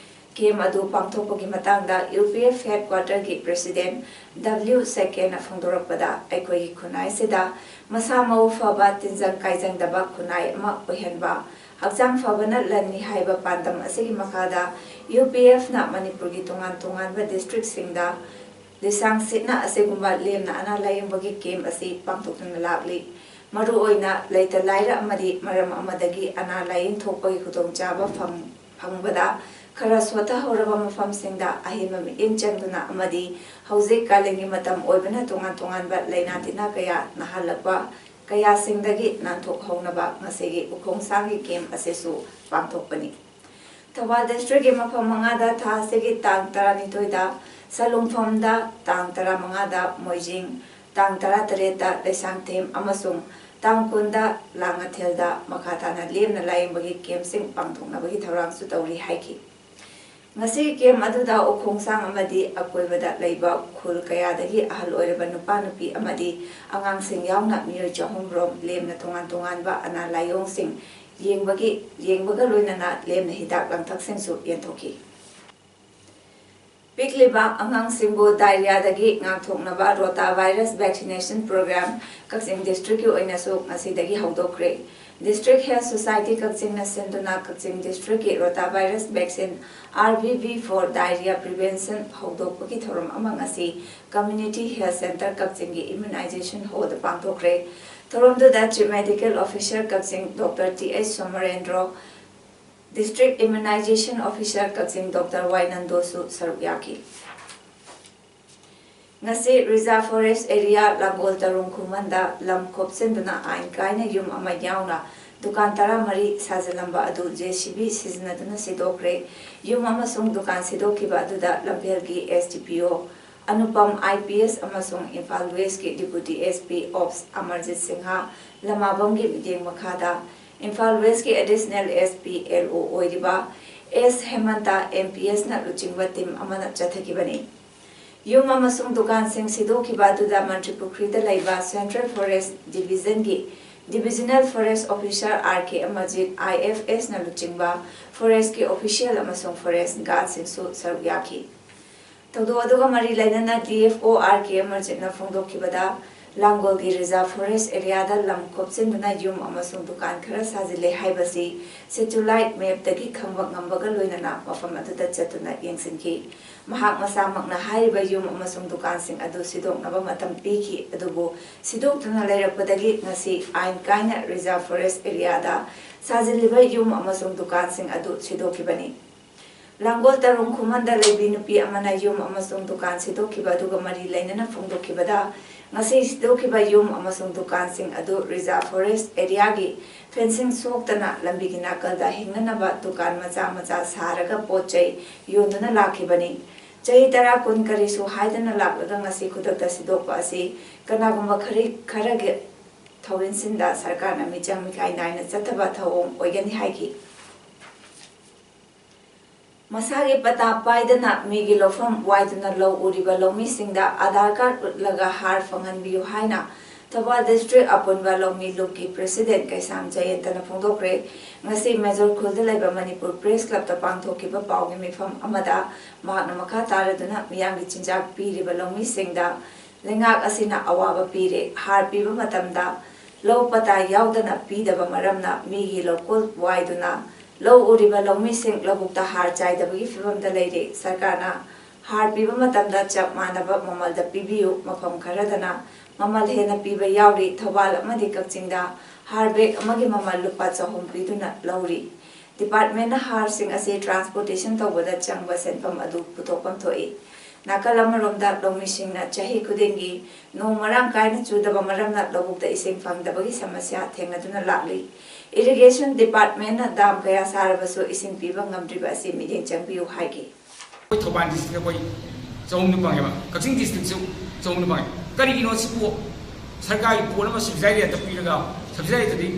Camp ꯑꯗꯨ ꯄꯥꯡꯊꯣꯛꯄꯒꯤ ꯃꯇꯥꯡꯗ U P F Headquarter ꯒꯤ President W ꯁꯦꯀꯦꯟꯅ ꯐꯣꯡꯗꯣꯔꯛꯄꯗ, ꯑꯩꯈꯣꯏꯒꯤ ꯈꯨꯟꯅꯥꯏꯁꯤꯗ ꯃꯁꯥ ꯃꯎ ꯐꯕ, ꯇꯤꯟꯖꯪ ꯀꯥꯏꯖꯪꯗꯕ ꯈꯨꯟꯅꯥꯏ ꯑꯃ ꯑꯣꯏꯍꯟꯕ, ꯍꯛꯆꯥꯡ ꯐꯕꯅ ꯂꯟꯅꯤ ꯍꯥꯏꯕ ꯄꯥꯟꯗꯝ ꯑꯁꯤꯒꯤ ꯃꯈꯥꯗ U P F ꯅ ꯃꯅꯤꯄꯨꯔꯒꯤ ꯇꯣꯉꯥꯟ ꯇꯣꯉꯥꯟꯕ district ꯁꯤꯡꯗ ꯂꯤꯁꯥꯡ ꯁꯤꯠꯅ ꯑꯁꯤꯒꯨꯝꯕ ꯂꯦꯝꯅ ꯑꯅꯥ ꯂꯥꯌꯦꯡꯕꯒꯤ camp ꯑꯁꯤ ꯄꯥꯡꯊꯣꯛꯇꯨꯅ ꯂꯥꯛꯂꯤ꯫ ꯃꯔꯨꯑꯣꯏꯅ ꯂꯩꯇ ꯂꯥꯏꯔ ꯑꯃꯗꯤ ꯃꯔꯝ ꯑꯃꯗꯒꯤ ꯑꯅꯥ ꯂꯥꯌꯦꯡ ꯊꯣꯛꯄꯒꯤ ꯈꯨꯗꯣꯡꯆꯥꯕ ꯐꯪ-, ꯐꯪꯕꯗ ꯈꯔ ꯁꯣꯠꯊꯍꯧꯔꯕ ꯃꯐꯝꯁꯤꯡꯗ ꯑꯍꯦꯟꯕ ꯃꯤꯠꯌꯦꯡ ꯆꯪꯗꯨꯅ ꯑꯃꯗꯤ ꯍꯧꯖꯤꯛ ꯀꯥꯂꯦꯟꯒꯤ ꯃꯇꯝ ꯑꯣꯏꯕꯅ ꯇꯣꯉꯥꯟ ꯇꯣꯉꯥꯟꯕ ꯂꯥꯏꯅꯥ ꯇꯤꯟꯅꯥ ꯀꯌꯥ ꯅꯥꯍꯜꯂꯛꯄ ꯀꯌꯥꯁꯤꯡꯗꯒꯤ ꯅꯥꯟꯊꯣꯛꯍꯧꯅꯕ ꯉꯁꯤꯒꯤ ꯎꯈꯣꯡꯁꯥꯡꯒꯤ ꯀꯦꯝꯞ ꯑꯁꯤꯁꯨ ꯄꯥꯡꯊꯣꯛꯄꯅꯤ꯫ ꯊꯧꯕꯥꯜ ꯗꯤꯁꯇ꯭ꯔꯤꯛꯀꯤ ꯃꯐꯝ ꯃꯉꯥꯗ ꯊꯥ ꯑꯁꯤꯒꯤ ꯇꯥꯡ ꯇꯔꯥꯅꯤꯊꯣꯏꯗ ꯁꯂꯨꯡꯐꯝꯗ, ꯇꯥꯡ ꯇꯔꯥꯃꯉꯥꯗ ꯃꯣꯏꯖꯤꯡ, ꯇꯥꯡ ꯇꯔꯥꯇꯔꯦꯠꯇ ꯂꯩꯁꯥꯡꯊꯦꯝ ꯑꯃꯁꯨꯡ ꯇꯥꯡ ꯀꯨꯟꯗ ꯂꯥꯡꯉꯊꯦꯜꯗ ꯃꯈꯥ ꯇꯥꯅ ꯂꯦꯝꯅ ꯂꯥꯌꯦꯡꯕꯒꯤ ꯀꯦꯝꯞꯁꯤꯡ ꯄꯥꯡꯊꯣꯛꯅꯕꯒꯤ ꯊꯧꯔꯥꯡꯁꯨ ꯇꯧꯔꯤ ꯍꯥꯏꯈꯤ꯫ ꯉꯁꯤꯒꯤ ꯀꯦꯝꯞ ꯑꯗꯨꯗ ꯎꯈꯣꯡꯁꯥꯡ ꯑꯃꯗꯤ ꯑꯀꯣꯏꯕꯗ ꯂꯩꯕ ꯈꯨꯜ ꯀꯌꯥꯗꯒꯤ ꯑꯍꯜ ꯑꯣꯏꯔꯕ ꯅꯨꯄꯥ ꯅꯨꯄꯤ ꯑꯃꯗꯤ ꯑꯉꯥꯡꯁꯤꯡ ꯌꯥꯎꯅ ꯃꯤꯑꯣꯏ ꯆꯍꯨꯝ ꯔꯣꯝ ꯂꯦꯝꯅ ꯇꯣꯉꯥꯟ ꯇꯣꯉꯥꯟꯕ ꯑꯅꯥ ꯂꯥꯏꯑꯣꯡꯁꯤꯡ ꯌꯦꯡꯕꯒꯤ, ꯌꯦꯡꯕꯒ ꯂꯣꯏꯅꯅ ꯂꯦꯝꯅ ꯍꯤꯗꯥꯛ ꯂꯥꯡꯊꯛꯁꯤꯡꯁꯨ ꯌꯦꯟꯊꯣꯛꯈꯤ꯫ ꯄꯤꯛꯂꯤꯕ ꯑꯉꯥꯡꯁꯤꯡꯕꯨ ꯗꯥꯏꯔꯤꯌꯥꯗꯒꯤ ꯉꯥꯛꯊꯣꯛꯅꯕ ꯔꯣꯇꯥ ꯚꯥꯏꯔꯁ ꯚꯦꯛꯁꯤꯅꯦꯁꯟ ꯄ꯭ꯔꯣꯒ꯭ꯔꯥꯝ ꯀꯛꯆꯤꯡ ꯗꯤꯁꯇ꯭ꯔꯤꯛꯀꯤ ꯑꯣꯏꯅꯁꯨ ꯉꯁꯤꯗꯒꯤ ꯍꯧꯗꯣꯛꯈ꯭ꯔꯦ꯫ ꯗꯤꯁꯇ꯭ꯔꯤꯛ ꯍꯦꯜꯊ ꯁꯣꯁꯥꯏꯇꯤ ꯀꯛꯆꯤꯡꯅ ꯁꯤꯟꯗꯨꯅ ꯀꯛꯆꯤꯡ ꯗꯤꯁꯇ꯭ꯔꯤꯛꯀꯤ rota virus vaccine, R B V for diarrhea prevention, ꯍꯧꯗꯣꯛꯄꯒꯤ ꯊꯧꯔꯝ ꯑꯃ ꯉꯁꯤ ꯀꯝꯃ꯭ꯌꯨꯅꯤꯇꯤ ꯍꯦꯜꯊ ꯁꯦꯟꯇꯔ ꯀꯛꯆꯤꯡꯒꯤ ꯏꯝꯃ꯭ꯌꯨꯅꯥꯏꯖꯦꯁꯟ ꯍꯣꯜꯗ ꯄꯥꯡꯊꯣꯛꯈ꯭ꯔꯦ꯫ ꯊꯧꯔꯝꯗꯨꯗ ꯆꯤꯐ ꯃꯦꯗꯤꯀꯦꯜ ꯑꯣꯐꯤꯁꯔ ꯀꯛꯆꯤꯡ doctor T H Somarendro, district immunisation officer ꯀꯛꯆꯤꯡ ꯗꯣꯛꯇꯔ ꯋꯥꯏ ꯅꯟꯗꯣꯁꯨ ꯁꯔꯨꯛ ꯌꯥꯈꯤ꯫ ꯉꯁꯤ ꯔꯤꯖꯥꯔꯚ ꯐꯣꯔꯦꯁ꯭ꯠ ꯑꯦꯔꯤꯌꯥ ꯂꯥꯡꯒꯣꯜ ꯇꯔꯨꯡ ꯈꯨꯃꯟꯗ ꯂꯝ ꯈꯣꯞꯆꯤꯟꯗꯨꯅ ꯑꯥꯏꯟ ꯀꯥꯏꯅ ꯌꯨꯝ ꯑꯃ ꯌꯥꯎꯅ ꯗꯨꯀꯥꯟ ꯇꯔꯥꯃꯔꯤ ꯁꯥꯖꯤꯜꯂꯝꯕ ꯑꯗꯨ J C B ꯁꯤꯖꯤꯟꯅꯗꯨꯅ ꯁꯤꯗꯣꯛꯈ꯭ꯔꯦ꯫ ꯌꯨꯝ ꯑꯃꯁꯨꯡ ꯗꯨꯀꯥꯟ ꯁꯤꯗꯣꯛꯈꯤꯕ ꯑꯗꯨꯗ ꯂꯝꯐꯦꯜꯒꯤ S D P O Anupam I P S ꯑꯃꯁꯨꯡ Imphal ꯋꯦꯁ꯭ꯠꯀꯤ Deputy S P Ops Amarjeet Singh ꯂꯃꯥꯕꯝꯒꯤ ꯃꯤꯠꯌꯦꯡ ꯃꯈꯥꯗ ꯏꯝꯐꯥꯜ ꯋꯦꯁ꯭ꯠꯀꯤ additional S P L O ꯑꯣꯏꯔꯤꯕ S Hemanta M P S ꯅ ꯂꯨꯆꯤꯡꯕ ꯇꯤꯝ ꯑꯃꯅ ꯆꯠꯊꯈꯤꯕꯅꯤ꯫ ꯌꯨꯝ ꯑꯃꯁꯨꯡ ꯗꯨꯀꯥꯟꯁꯤꯡ ꯁꯤꯗꯣꯛꯈꯤꯕ ꯑꯗꯨꯗ ꯃꯟꯇ꯭ꯔꯤꯄꯨꯈ꯭ꯔꯤꯗ ꯂꯩꯕ ꯁꯦꯟꯇ꯭ꯔꯦꯜ ꯐꯣꯔꯦꯁ꯭ꯠ ꯗꯤꯚꯤꯖꯟꯒꯤ divisional forest officer R K Amarjit, I F S ꯅ ꯂꯨꯆꯤꯡꯕ ꯐꯣꯔꯦꯁ꯭ꯠꯀꯤ ꯑꯣꯐꯤꯁꯤꯌꯦꯜ ꯑꯃꯁꯨꯡ ꯐꯣꯔꯦꯁ꯭ꯠ ꯒꯥꯔꯗꯁꯤꯡꯁꯨ ꯁꯔꯨꯛ ꯌꯥꯈꯤ꯫ ꯊꯧꯗꯣꯛ ꯑꯗꯨꯒ ꯃꯔꯤ ꯂꯩꯅꯅ D F O R K ꯑꯃꯔꯖꯤꯠꯅ ꯐꯣꯡꯗꯣꯛꯈꯤꯕꯗ, ꯂꯥꯡꯒꯣꯜꯒꯤ ꯔꯤꯖꯥꯔꯚ ꯐꯣꯔꯦꯁ꯭ꯠ ꯑꯦꯔꯤꯌꯥꯗ ꯂꯝ ꯈꯣꯞꯆꯤꯟꯗꯨꯅ ꯌꯨꯝ ꯑꯃꯁꯨꯡ ꯗꯨꯀꯥꯟ ꯈꯔ ꯁꯥꯖꯤꯜꯂꯦ ꯍꯥꯏꯕꯁꯤ ꯁꯦꯇꯦꯂꯥꯏꯠ ꯃꯦꯞꯇꯒꯤ ꯈꯪꯕ ꯉꯝꯕꯒ ꯂꯣꯏꯅꯅ ꯃꯐꯝ ꯑꯗꯨꯗ ꯆꯠꯇꯨꯅ ꯌꯦꯡꯁꯤꯟꯈꯤ꯫ ꯃꯍꯥꯛ ꯃꯁꯥꯃꯛꯅ ꯍꯥꯏꯔꯤꯕ ꯌꯨꯝ ꯑꯃꯁꯨꯡ ꯗꯨꯀꯥꯟꯁꯤꯡ ꯑꯗꯨ ꯁꯤꯗꯣꯛꯅꯕ ꯃꯇꯝ ꯄꯤꯈꯤ, ꯑꯗꯨꯕꯨ ꯁꯤꯗꯣꯛꯇꯨꯅ ꯂꯩꯔꯛꯄꯗꯒꯤ ꯉꯁꯤ ꯑꯥꯏꯟ ꯀꯥꯏꯅ ꯔꯤꯖꯥꯔꯚ ꯐꯣꯔꯦꯁ꯭ꯠ ꯑꯦꯔꯤꯌꯥꯗ ꯁꯥꯖꯤꯜꯂꯤꯕ ꯌꯨꯝ ꯑꯃꯁꯨꯡ ꯗꯨꯀꯥꯟꯁꯤꯡ ꯑꯗꯨ ꯁꯤꯗꯣꯛꯈꯤꯕꯅꯤ꯫ ꯂꯥꯡꯒꯣꯜ ꯇꯔꯨꯡ ꯈꯨꯃꯟꯗ ꯂꯩꯕꯤ ꯅꯨꯄꯤ ꯑꯃꯅ ꯌꯨꯝ ꯑꯃꯁꯨꯡ ꯗꯨꯀꯥꯟ ꯁꯤꯗꯣꯛꯈꯤꯕ ꯑꯗꯨꯒ ꯃꯔꯤ ꯂꯩꯅꯅ ꯐꯣꯡꯗꯣꯛꯈꯤꯕꯗ, ꯉꯁꯤ ꯁꯤꯗꯣꯛꯈꯤꯕ ꯌꯨꯝ ꯑꯃꯁꯨꯡ ꯗꯨꯀꯥꯟꯁꯤꯡ ꯑꯗꯨ Reserve Forest area ꯒꯤ fencing ꯁꯣꯛꯇꯅ ꯂꯝꯕꯤꯒꯤ ꯅꯥꯀꯜꯗ ꯍꯤꯡꯅꯅꯕ ꯗꯨꯀꯥꯟ ꯃꯆꯥ ꯃꯆꯥ ꯁꯥꯔꯒ ꯄꯣꯠ ꯆꯩ ꯌꯣꯟꯗꯨꯅ ꯂꯥꯛꯈꯤꯕꯅꯤ꯫ ꯆꯍꯤ ꯇꯔꯥ ꯀꯨꯟ ꯀꯔꯤꯁꯨ ꯍꯥꯏꯗꯅ ꯂꯥꯛꯂꯒ ꯉꯁꯤ ꯈꯨꯗꯛꯇ ꯁꯤꯗꯣꯛꯄ ꯑꯁꯤ ꯀꯅꯥꯒꯨꯝꯕ ꯈꯔꯤ-, ꯈꯔꯒꯤ ꯊꯧꯔꯤꯟꯁꯤꯟꯗ ꯁꯔꯀꯥꯔꯅ ꯃꯤꯆꯪ ꯃꯤꯈꯥꯏ ꯅꯥꯏꯅ ꯆꯠꯇꯕ ꯊꯧꯑꯣꯡ ꯑꯣꯏꯒꯅꯤ ꯍꯥꯏꯈꯤ꯫ ꯃꯁꯥꯒꯤ ꯄꯇꯥ ꯄꯥꯏꯗꯅ ꯃꯤꯒꯤ ꯂꯧꯐꯝ ꯋꯥꯏꯗꯨꯅ ꯂꯧ ꯎꯔꯤꯕ ꯂꯧꯃꯤꯁꯤꯡꯗ ꯑꯥꯙꯥꯔ ꯀꯥꯔꯗ ꯎꯠꯂꯒ ꯍꯥꯔ ꯐꯪꯍꯟꯕꯤꯌꯨ ꯍꯥꯏꯅ ꯊꯧꯕꯥꯜ district ꯑꯄꯨꯟꯕ ꯂꯧꯃꯤ ꯂꯨꯞꯀꯤ president ꯀꯩꯁꯥꯝ ꯖꯌꯟꯇꯅ ꯐꯣꯡꯗꯣꯛꯈ꯭ꯔꯦ꯫ ꯉꯁꯤ ꯃꯦꯖꯣꯔ ꯈꯨꯜꯗ ꯂꯩꯕ ꯃꯅꯤꯄꯨꯔ Press Club ꯇ ꯄꯥꯡꯊꯣꯛꯈꯤꯕ ꯄꯥꯎꯒꯤ ꯃꯤꯐꯝ ꯑꯃꯗ ꯃꯍꯥꯛꯅ ꯃꯈꯥ ꯇꯥꯔꯗꯨꯅ ꯃꯤꯌꯥꯝꯒꯤ ꯆꯤꯟꯖꯥꯛ ꯄꯤꯔꯤꯕ ꯂꯧꯃꯤꯁꯤꯡꯗ ꯂꯩꯉꯥꯛ ꯑꯁꯤꯅ ꯑꯋꯥꯕ ꯄꯤꯔꯦ꯫ ꯍꯥꯔ ꯄꯤꯕ ꯃꯇꯝꯗ ꯂꯧ ꯄꯇꯥ ꯌꯥꯎꯗꯅ ꯄꯤꯗꯕ ꯃꯔꯝꯅ ꯃꯤꯒꯤ ꯂꯧꯀꯣꯜ ꯋꯥꯏꯗꯨꯅ ꯂꯧ ꯎꯔꯤꯕ ꯂꯧꯃꯤꯁꯤꯡ ꯂꯧꯕꯨꯛꯇ ꯍꯥꯔ ꯆꯥꯏꯗꯕꯒꯤ ꯐꯤꯚꯝꯗ ꯂꯩꯔꯦ꯫ ꯁꯔꯀꯥꯔꯅ ꯍꯥꯔ ꯄꯤꯕ ꯃꯇꯝꯗ ꯆꯞ ꯃꯥꯟꯅꯕ ꯃꯃꯜꯗ ꯄꯤꯕꯤꯌꯨ꯫ ꯃꯐꯝ ꯈꯔꯗꯅ ꯃꯃꯜ ꯍꯦꯟꯅ ꯄꯤꯕ ꯌꯥꯎꯔꯤ꯫ ꯊꯧꯕꯥꯜ ꯑꯃꯗꯤ ꯀꯛꯆꯤꯡꯗ ꯍꯥꯔ bag ꯑꯃꯒꯤ ꯃꯃꯜ ꯂꯨꯄꯥ ꯆꯍꯨꯝ ꯄꯤꯗꯨꯅ ꯂꯧꯔꯤ꯫ Department ꯅ ꯍꯥꯔꯁꯤꯡ ꯑꯁꯤ transportation ꯇꯧꯕꯗ ꯆꯪꯕ ꯁꯦꯟꯐꯝ ꯑꯗꯨ ꯄꯨꯊꯣꯛꯐꯝ ꯊꯣꯛꯏ꯫ ꯅꯥꯀꯜ ꯑꯃꯔꯣꯝꯗ ꯂꯧꯃꯤꯁꯤꯡꯅ ꯆꯍꯤ ꯈꯨꯗꯤꯡꯒꯤ ꯅꯣꯡ ꯃꯔꯥꯡ ꯀꯥꯏꯅ ꯆꯨꯗꯕ ꯃꯔꯝꯅ ꯂꯧꯕꯨꯛꯇ ꯏꯁꯤꯡ ꯐꯪꯗꯕꯒꯤ ꯁꯃꯁ꯭ꯌꯥ ꯊꯦꯡꯅꯗꯨꯅ ꯂꯥꯛꯂꯤ꯫ Irrigation Department ꯅ dam ꯀꯌꯥ ꯁꯥꯔꯕꯁꯨ ꯏꯁꯤꯡ ꯄꯤꯕ ꯉꯝꯗ꯭ꯔꯤꯕ ꯑꯁꯤ ꯃꯤꯠꯌꯦꯡ ꯆꯪꯕꯤꯌꯨ ꯍꯥꯏꯈꯤ꯫ ꯑꯩꯈꯣꯏ ꯊꯧꯕꯥꯜ district ꯑꯩꯈꯣꯏ ꯆꯍꯨꯝꯗ ꯐꯪꯉꯦꯕ, ꯀꯛꯆꯤꯡ district ꯁꯨ ꯆꯍꯨꯝꯗ ꯐꯪꯉꯦ꯫ ꯀꯔꯤꯒꯤꯅꯣ ꯁꯤꯕꯨ? ꯁꯔꯀꯥꯔꯒꯤ ꯄꯣꯠ ꯑꯃ subsidy rate ꯇ ꯄꯤꯔꯒ subsidy rate ꯇꯗꯤ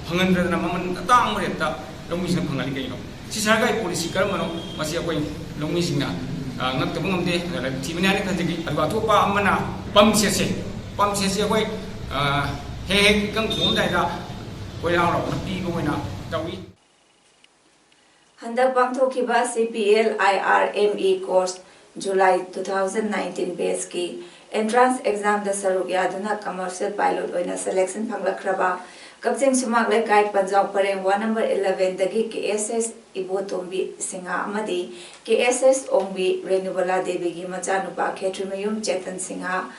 ꯐꯪꯍꯟꯗ꯭ꯔꯗꯅ ꯃꯃꯜ ꯑꯇꯥꯡꯕ rate ꯇ ꯂꯧꯃꯤꯁꯤꯡꯅ ꯐꯪꯍꯜꯂꯤ ꯀꯩꯒꯤꯅꯣ? ꯁꯤ ꯁꯔꯀꯥꯔꯒꯤ policy ꯀꯔꯝꯕꯅꯣ? ꯃꯁꯤ ꯑꯩꯈꯣꯏ ꯂꯧꯃꯤꯁꯤꯡꯅ, ꯑ, ꯉꯛꯇꯕ ꯉꯝꯗꯦ, ꯑꯗꯨꯅ ꯊꯤꯕꯅꯤ ꯍꯥꯏꯅ ꯈꯟꯖꯈꯤ꯫ ꯑꯗꯨꯒ ꯑꯇꯣꯞꯄ ꯑꯃꯅ pump set ꯁꯦ, pump set ꯁꯦ ꯑꯩꯈꯣꯏ, ꯑ, ꯍꯦꯛ ꯍꯦꯛ ꯏꯀꯪ ꯊꯣꯛꯑꯝꯗꯥꯏꯗ ꯑꯩꯈꯣꯏ ꯂꯥꯎ ꯂꯥꯎꯅ ꯄꯤꯕ ꯑꯣꯏꯅ ꯇꯧꯏ꯫ ꯍꯟꯗꯛ ꯄꯥꯡꯊꯣꯛꯈꯤꯕ C P L I R M E course July two thousand nineteen batch ꯀꯤ entrance exam ꯗ ꯁꯔꯨꯛ ꯌꯥꯗꯨꯅ commercial pilot ꯑꯣꯏꯅ selection ꯐꯪꯂꯛꯈ꯭ꯔꯕ ꯀꯛꯆꯤꯡ ꯁꯨꯃꯥꯛ ꯂꯩꯀꯥꯏ ꯄꯟꯖꯥꯎ ꯄꯔꯦꯡ ward number eleven ꯗꯒꯤ K S S ꯏꯕꯣꯇꯣꯝꯕꯤ ꯁꯤꯡꯍ ꯑꯃꯗꯤ K S S ꯑꯣꯡꯕꯤ ꯔꯦꯅꯨꯕꯂꯥ ꯗꯦꯕꯤꯒꯤ ꯃꯆꯥꯅꯨꯄꯥ ꯈꯦꯇ꯭ꯔꯤꯃꯌꯨꯝ ꯆꯦꯇꯟ ꯁꯤꯡꯍ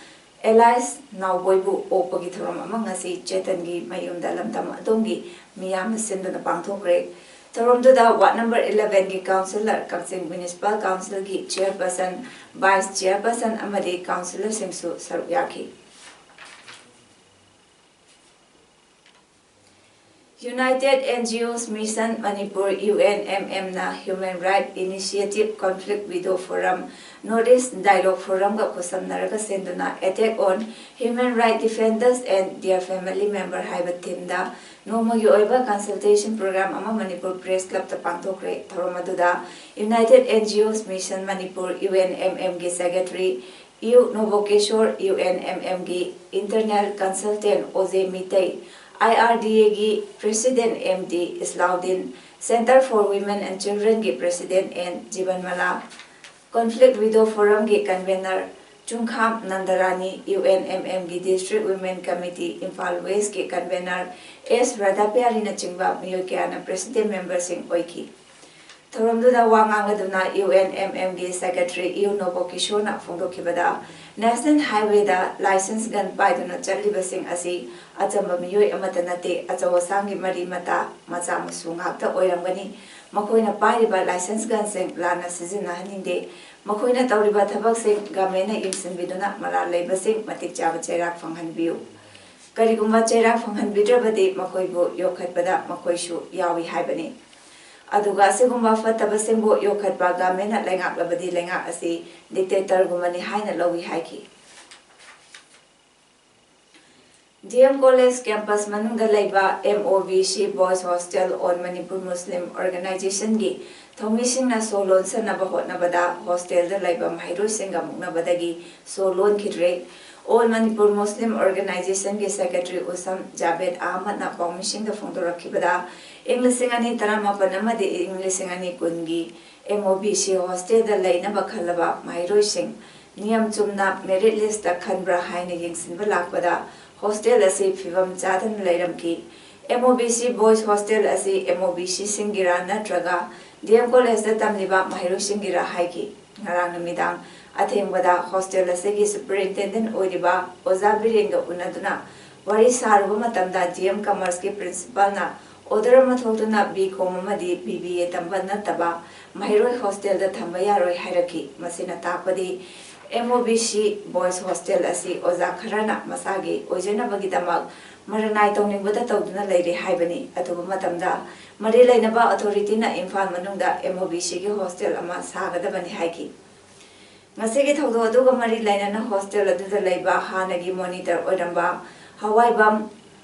alias ꯅꯥꯎꯕꯣꯏꯕꯨ ꯑꯣꯛꯄꯒꯤ ꯊꯧꯔꯝ ꯑꯃ ꯉꯁꯤ ꯆꯦꯇꯟꯒꯤ ꯃꯌꯨꯝꯗ ꯂꯝꯗꯝ ꯑꯗꯣꯝꯒꯤ ꯃꯤꯌꯥꯝꯅ ꯁꯤꯟꯗꯨꯅ ꯄꯥꯡꯊꯣꯛꯈ꯭ꯔꯦ꯫ ꯊꯧꯔꯝꯗꯨꯗ ꯋꯥꯔꯗ ꯅꯝꯕꯔ eleven ꯒꯤ ꯀꯥꯎꯟꯁꯤꯂꯔ, ꯀꯛꯆꯤꯡ ꯃ꯭ꯌꯨꯅꯤꯁꯤꯄꯥꯜ ꯀꯥꯎꯟꯁꯤꯜꯒꯤ ꯆꯤꯌꯔꯄꯔꯁꯟ, ꯚꯥꯏꯁ ꯆꯤꯌꯔꯄꯔꯁꯟ ꯑꯃꯗꯤ ꯀꯥꯎꯟꯁꯤꯂꯔꯁꯤꯡꯁꯨ ꯁꯔꯨꯛ ꯌꯥꯈꯤ꯫ United N G Os Mission Manipur, U N M M ꯅ Human Right Initiative Conflict Widow Forum, North East Dialogue Forum ꯒ ꯈꯨꯠꯁꯝꯅꯔꯒ ꯁꯦꯝꯗꯨꯅ Attack on Human Right Defenders and Their Family Member ꯍꯥꯏꯕ ꯊꯤꯝꯗ ꯅꯣꯡꯃꯒꯤ ꯑꯣꯏꯕ ꯀꯟꯁꯜꯇꯦꯁꯟ ꯄ꯭ꯔꯣꯒ꯭ꯔꯥꯝ ꯑꯃ Manipur press ꯀ꯭ꯂꯕꯇ ꯄꯥꯡꯊꯣꯛꯈ꯭ꯔꯦ꯫ ꯊꯧꯔꯝ ꯑꯗꯨꯗ United N G Os Mission Manipur, U N M M ꯒꯤ secretary Y Nobokishore, U N M M ꯒꯤ internal consultant Oja Meitei, I R D A ꯒꯤ president M D Islauddin, Centre for Women and Children ꯒꯤ president N Jibanmala, Conflict Widow Forum ꯒꯤ convener Chungkham Nandarani, U N M M ꯒꯤ District Women Committee Imphal ꯋꯦꯁꯀꯤ convener ꯑꯦꯁ ꯔꯥꯙꯥꯄꯤꯌꯥꯔꯤꯅꯆꯤꯡꯕ ꯃꯤꯑꯣꯏ ꯀꯌꯥꯅ president ꯃꯦꯝꯕꯔꯁꯤꯡ ꯑꯣꯏꯈꯤ꯫ ꯊꯧꯔꯝꯗꯨꯗ ꯋꯥ ꯉꯥꯡꯂꯗꯨꯅ U N M M ꯒꯤ ꯁꯦꯀ꯭ꯔꯦꯇꯔꯤ ꯌꯨ ꯅꯣꯕꯣꯀꯤꯁꯣꯔꯅ ꯐꯣꯡꯗꯣꯛꯈꯤꯕꯗ, ꯅꯦꯁꯅꯦꯜ ꯍꯥꯏꯋꯦꯗ ꯂꯥꯏꯁꯦꯟꯁ ꯒꯟ ꯄꯥꯏꯗꯨꯅ ꯆꯠꯂꯤꯕꯁꯤꯡ ꯑꯁꯤ ꯑꯆꯝꯕ ꯃꯤꯑꯣꯏ ꯑꯃꯠꯇ ꯅꯠꯇꯦ, ꯑꯆꯧ ꯑꯁꯥꯡꯒꯤ ꯃꯔꯤ ꯃꯇꯥ, ꯃꯆꯥ ꯃꯁꯨ ꯉꯥꯛꯇ ꯑꯣꯏꯔꯝꯒꯅꯤ꯫ ꯃꯈꯣꯏꯅ ꯄꯥꯏꯔꯤꯕ ꯂꯥꯏꯁꯦꯟꯁ ꯒꯟꯁꯤꯡ ꯂꯥꯟꯅ ꯁꯤꯖꯤꯟꯅꯍꯟꯅꯤꯡꯗꯦ꯫ ꯃꯈꯣꯏꯅ ꯇꯧꯔꯤꯕ ꯊꯕꯛꯁꯤꯡ ꯒꯃꯦꯟꯅ ꯌꯦꯡꯁꯤꯟꯕꯤꯗꯨꯅ ꯃꯔꯥꯜ ꯂꯩꯕꯁꯤꯡ ꯃꯇꯤꯛ ꯆꯥꯕ ꯆꯩꯔꯥꯛ ꯐꯪꯍꯟꯕꯤꯌꯨ꯫ ꯀꯔꯤꯒꯨꯝꯕ ꯆꯩꯔꯥꯛ ꯐꯪꯍꯟꯕꯤꯗ꯭ꯔꯕꯗꯤ ꯃꯈꯣꯏꯕꯨ ꯌꯣꯛꯈꯠꯄꯗ ꯃꯈꯣꯏꯁꯨ ꯌꯥꯎꯏ ꯍꯥꯏꯕꯅꯤ꯫ ꯑꯗꯨꯒ ꯑꯁꯤꯒꯨꯝꯕ ꯐꯠꯇꯕꯁꯤꯡꯕꯨ ꯌꯣꯛꯈꯠꯄ ꯒꯃꯦꯟꯅ ꯂꯩꯉꯥꯛꯂꯕꯗꯤ ꯂꯩꯉꯥꯛ ꯑꯁꯤ ꯗꯤꯛꯇꯦꯇꯔꯒꯨꯝꯕꯅꯤ ꯍꯥꯏꯅ ꯂꯧꯏ ꯍꯥꯏꯈꯤ꯫ D M College campus ꯃꯅꯨꯡꯗ ꯂꯩꯕ M O B C Boys Hostel, All Manipur Muslim Organization ꯒꯤ ꯊꯧꯃꯤꯁꯤꯡꯅ ꯁꯣ ꯂꯣꯟꯁꯤꯟꯅꯕ ꯍꯣꯠꯅꯕꯗ ꯍꯣꯁꯇꯦꯜꯗ ꯂꯩꯕ ꯃꯍꯩꯔꯣꯏꯁꯤꯡꯒ ꯃꯨꯛꯅꯕꯗꯒꯤ ꯁꯣ ꯂꯣꯟꯈꯤꯗ꯭ꯔꯦ꯫ All Manipur Muslim Organization ꯒꯤ ꯁꯦꯀ꯭ꯔꯦꯇꯔꯤ ꯎꯁꯝ ꯖꯥꯕꯦꯗ ꯑꯍꯃꯗꯅ ꯄꯥꯎꯃꯤꯁꯤꯡꯗ ꯐꯣꯡꯗꯣꯔꯛꯈꯤꯕꯗ, ꯏꯪ ꯂꯤꯁꯤꯡ ꯑꯅꯤ ꯇꯔꯥꯃꯥꯄꯟ ꯑꯃꯗꯤ ꯏꯪ ꯂꯤꯁꯤꯡ ꯑꯅꯤ ꯀꯨꯟꯒꯤ M O B C ꯍꯣꯁꯇꯦꯜꯗ ꯂꯩꯅꯕ ꯈꯜꯂꯕ ꯃꯍꯩꯔꯣꯏꯁꯤꯡ ꯅꯤꯌꯝ ꯆꯨꯝꯅ ꯃꯦꯔꯤꯠ ꯂꯤꯁꯇ ꯈꯟꯕ꯭ꯔꯥ ꯍꯥꯏꯅ ꯌꯦꯡꯁꯤꯟꯕ ꯂꯥꯛꯄꯗ, ꯍꯣꯁꯇꯦꯜ ꯑꯁꯤ ꯐꯤꯕꯝ ꯆꯥꯗꯅ ꯂꯩꯔꯝꯈꯤ꯫ M O B C Boys Hostel ꯑꯁꯤ M O B C ꯁꯤꯡꯒꯤꯔꯥ ꯅꯠꯇ꯭ꯔꯒ D M College ꯇ ꯇꯝꯂꯤꯕ ꯃꯍꯩꯔꯣꯏꯁꯤꯡꯒꯤꯔꯥ ꯍꯥꯏꯈꯤ꯫ ꯉꯔꯥꯡ ꯅꯨꯃꯤꯗꯥꯡ ꯑꯊꯦꯡꯕꯗ ꯍꯣꯁꯇꯦꯜ ꯑꯁꯤꯒꯤ ꯁꯨꯄꯔꯤꯟꯇꯦꯟꯗꯦꯟ ꯑꯣꯏꯔꯤꯕ ꯑꯣꯖꯥ ꯕꯤꯔꯦꯟꯒ ꯎꯅꯗꯨꯅ ꯋꯥꯔꯤ ꯁꯥꯔꯨꯕ ꯃꯇꯝꯗ, D M Commerce ꯀꯤ ꯄ꯭ꯔꯤꯟꯁꯤꯄꯥꯜꯅ ꯑꯣꯔꯗꯔ ꯑꯃ ꯊꯣꯛꯇꯨꯅ ꯕꯤ ꯀꯣꯝ ꯑꯃꯗꯤ ꯕꯤ ꯕꯤ ꯑꯦ ꯇꯝꯕ ꯅꯠꯇꯕ ꯃꯍꯩꯔꯣꯏ ꯍꯣꯁꯇꯦꯜꯗ ꯊꯝꯕ ꯌꯥꯔꯣꯏ ꯍꯥꯏꯔꯛꯈꯤ꯫ ꯃꯁꯤꯅ ꯇꯥꯛꯄꯗꯤ M O B C voice hostel ꯑꯁꯤ ꯑꯣꯖꯥ ꯈꯔꯅ ꯃꯁꯥꯒꯤ ꯑꯣꯏꯖꯅꯕꯒꯤꯗꯃꯛ ꯃꯔꯅꯥꯏ ꯇꯧꯅꯤꯡꯕꯗ ꯇꯧꯗꯨꯅ ꯂꯩꯔꯦ ꯍꯥꯏꯕꯅꯤ꯫ ꯑꯊꯨꯕ ꯃꯇꯝꯗ ꯃꯔꯤ ꯂꯩꯅꯕ ꯑꯣꯊꯣꯔꯤꯇꯤꯅ ꯏꯝꯐꯥꯜ ꯃꯅꯨꯡꯗ ꯑꯦꯝ ꯑꯣ ꯕꯤ ꯁꯤꯒꯤ ꯍꯣꯁꯇꯦꯜ ꯑꯃ ꯁꯥꯒꯗꯕꯅꯤ ꯍꯥꯏꯈꯤ꯫ ꯉꯁꯤꯒꯤ ꯊꯧꯗꯣꯛ ꯑꯗꯨꯒ ꯃꯔꯤ ꯂꯩꯅꯅ ꯍꯣꯁꯇꯦꯜ ꯑꯗꯨꯗ ꯂꯩꯕ ꯍꯥꯟꯅꯒꯤ ꯃꯣꯅꯤꯇꯔ ꯑꯣꯏꯔꯝꯕ ꯍꯋꯥꯏꯕꯝ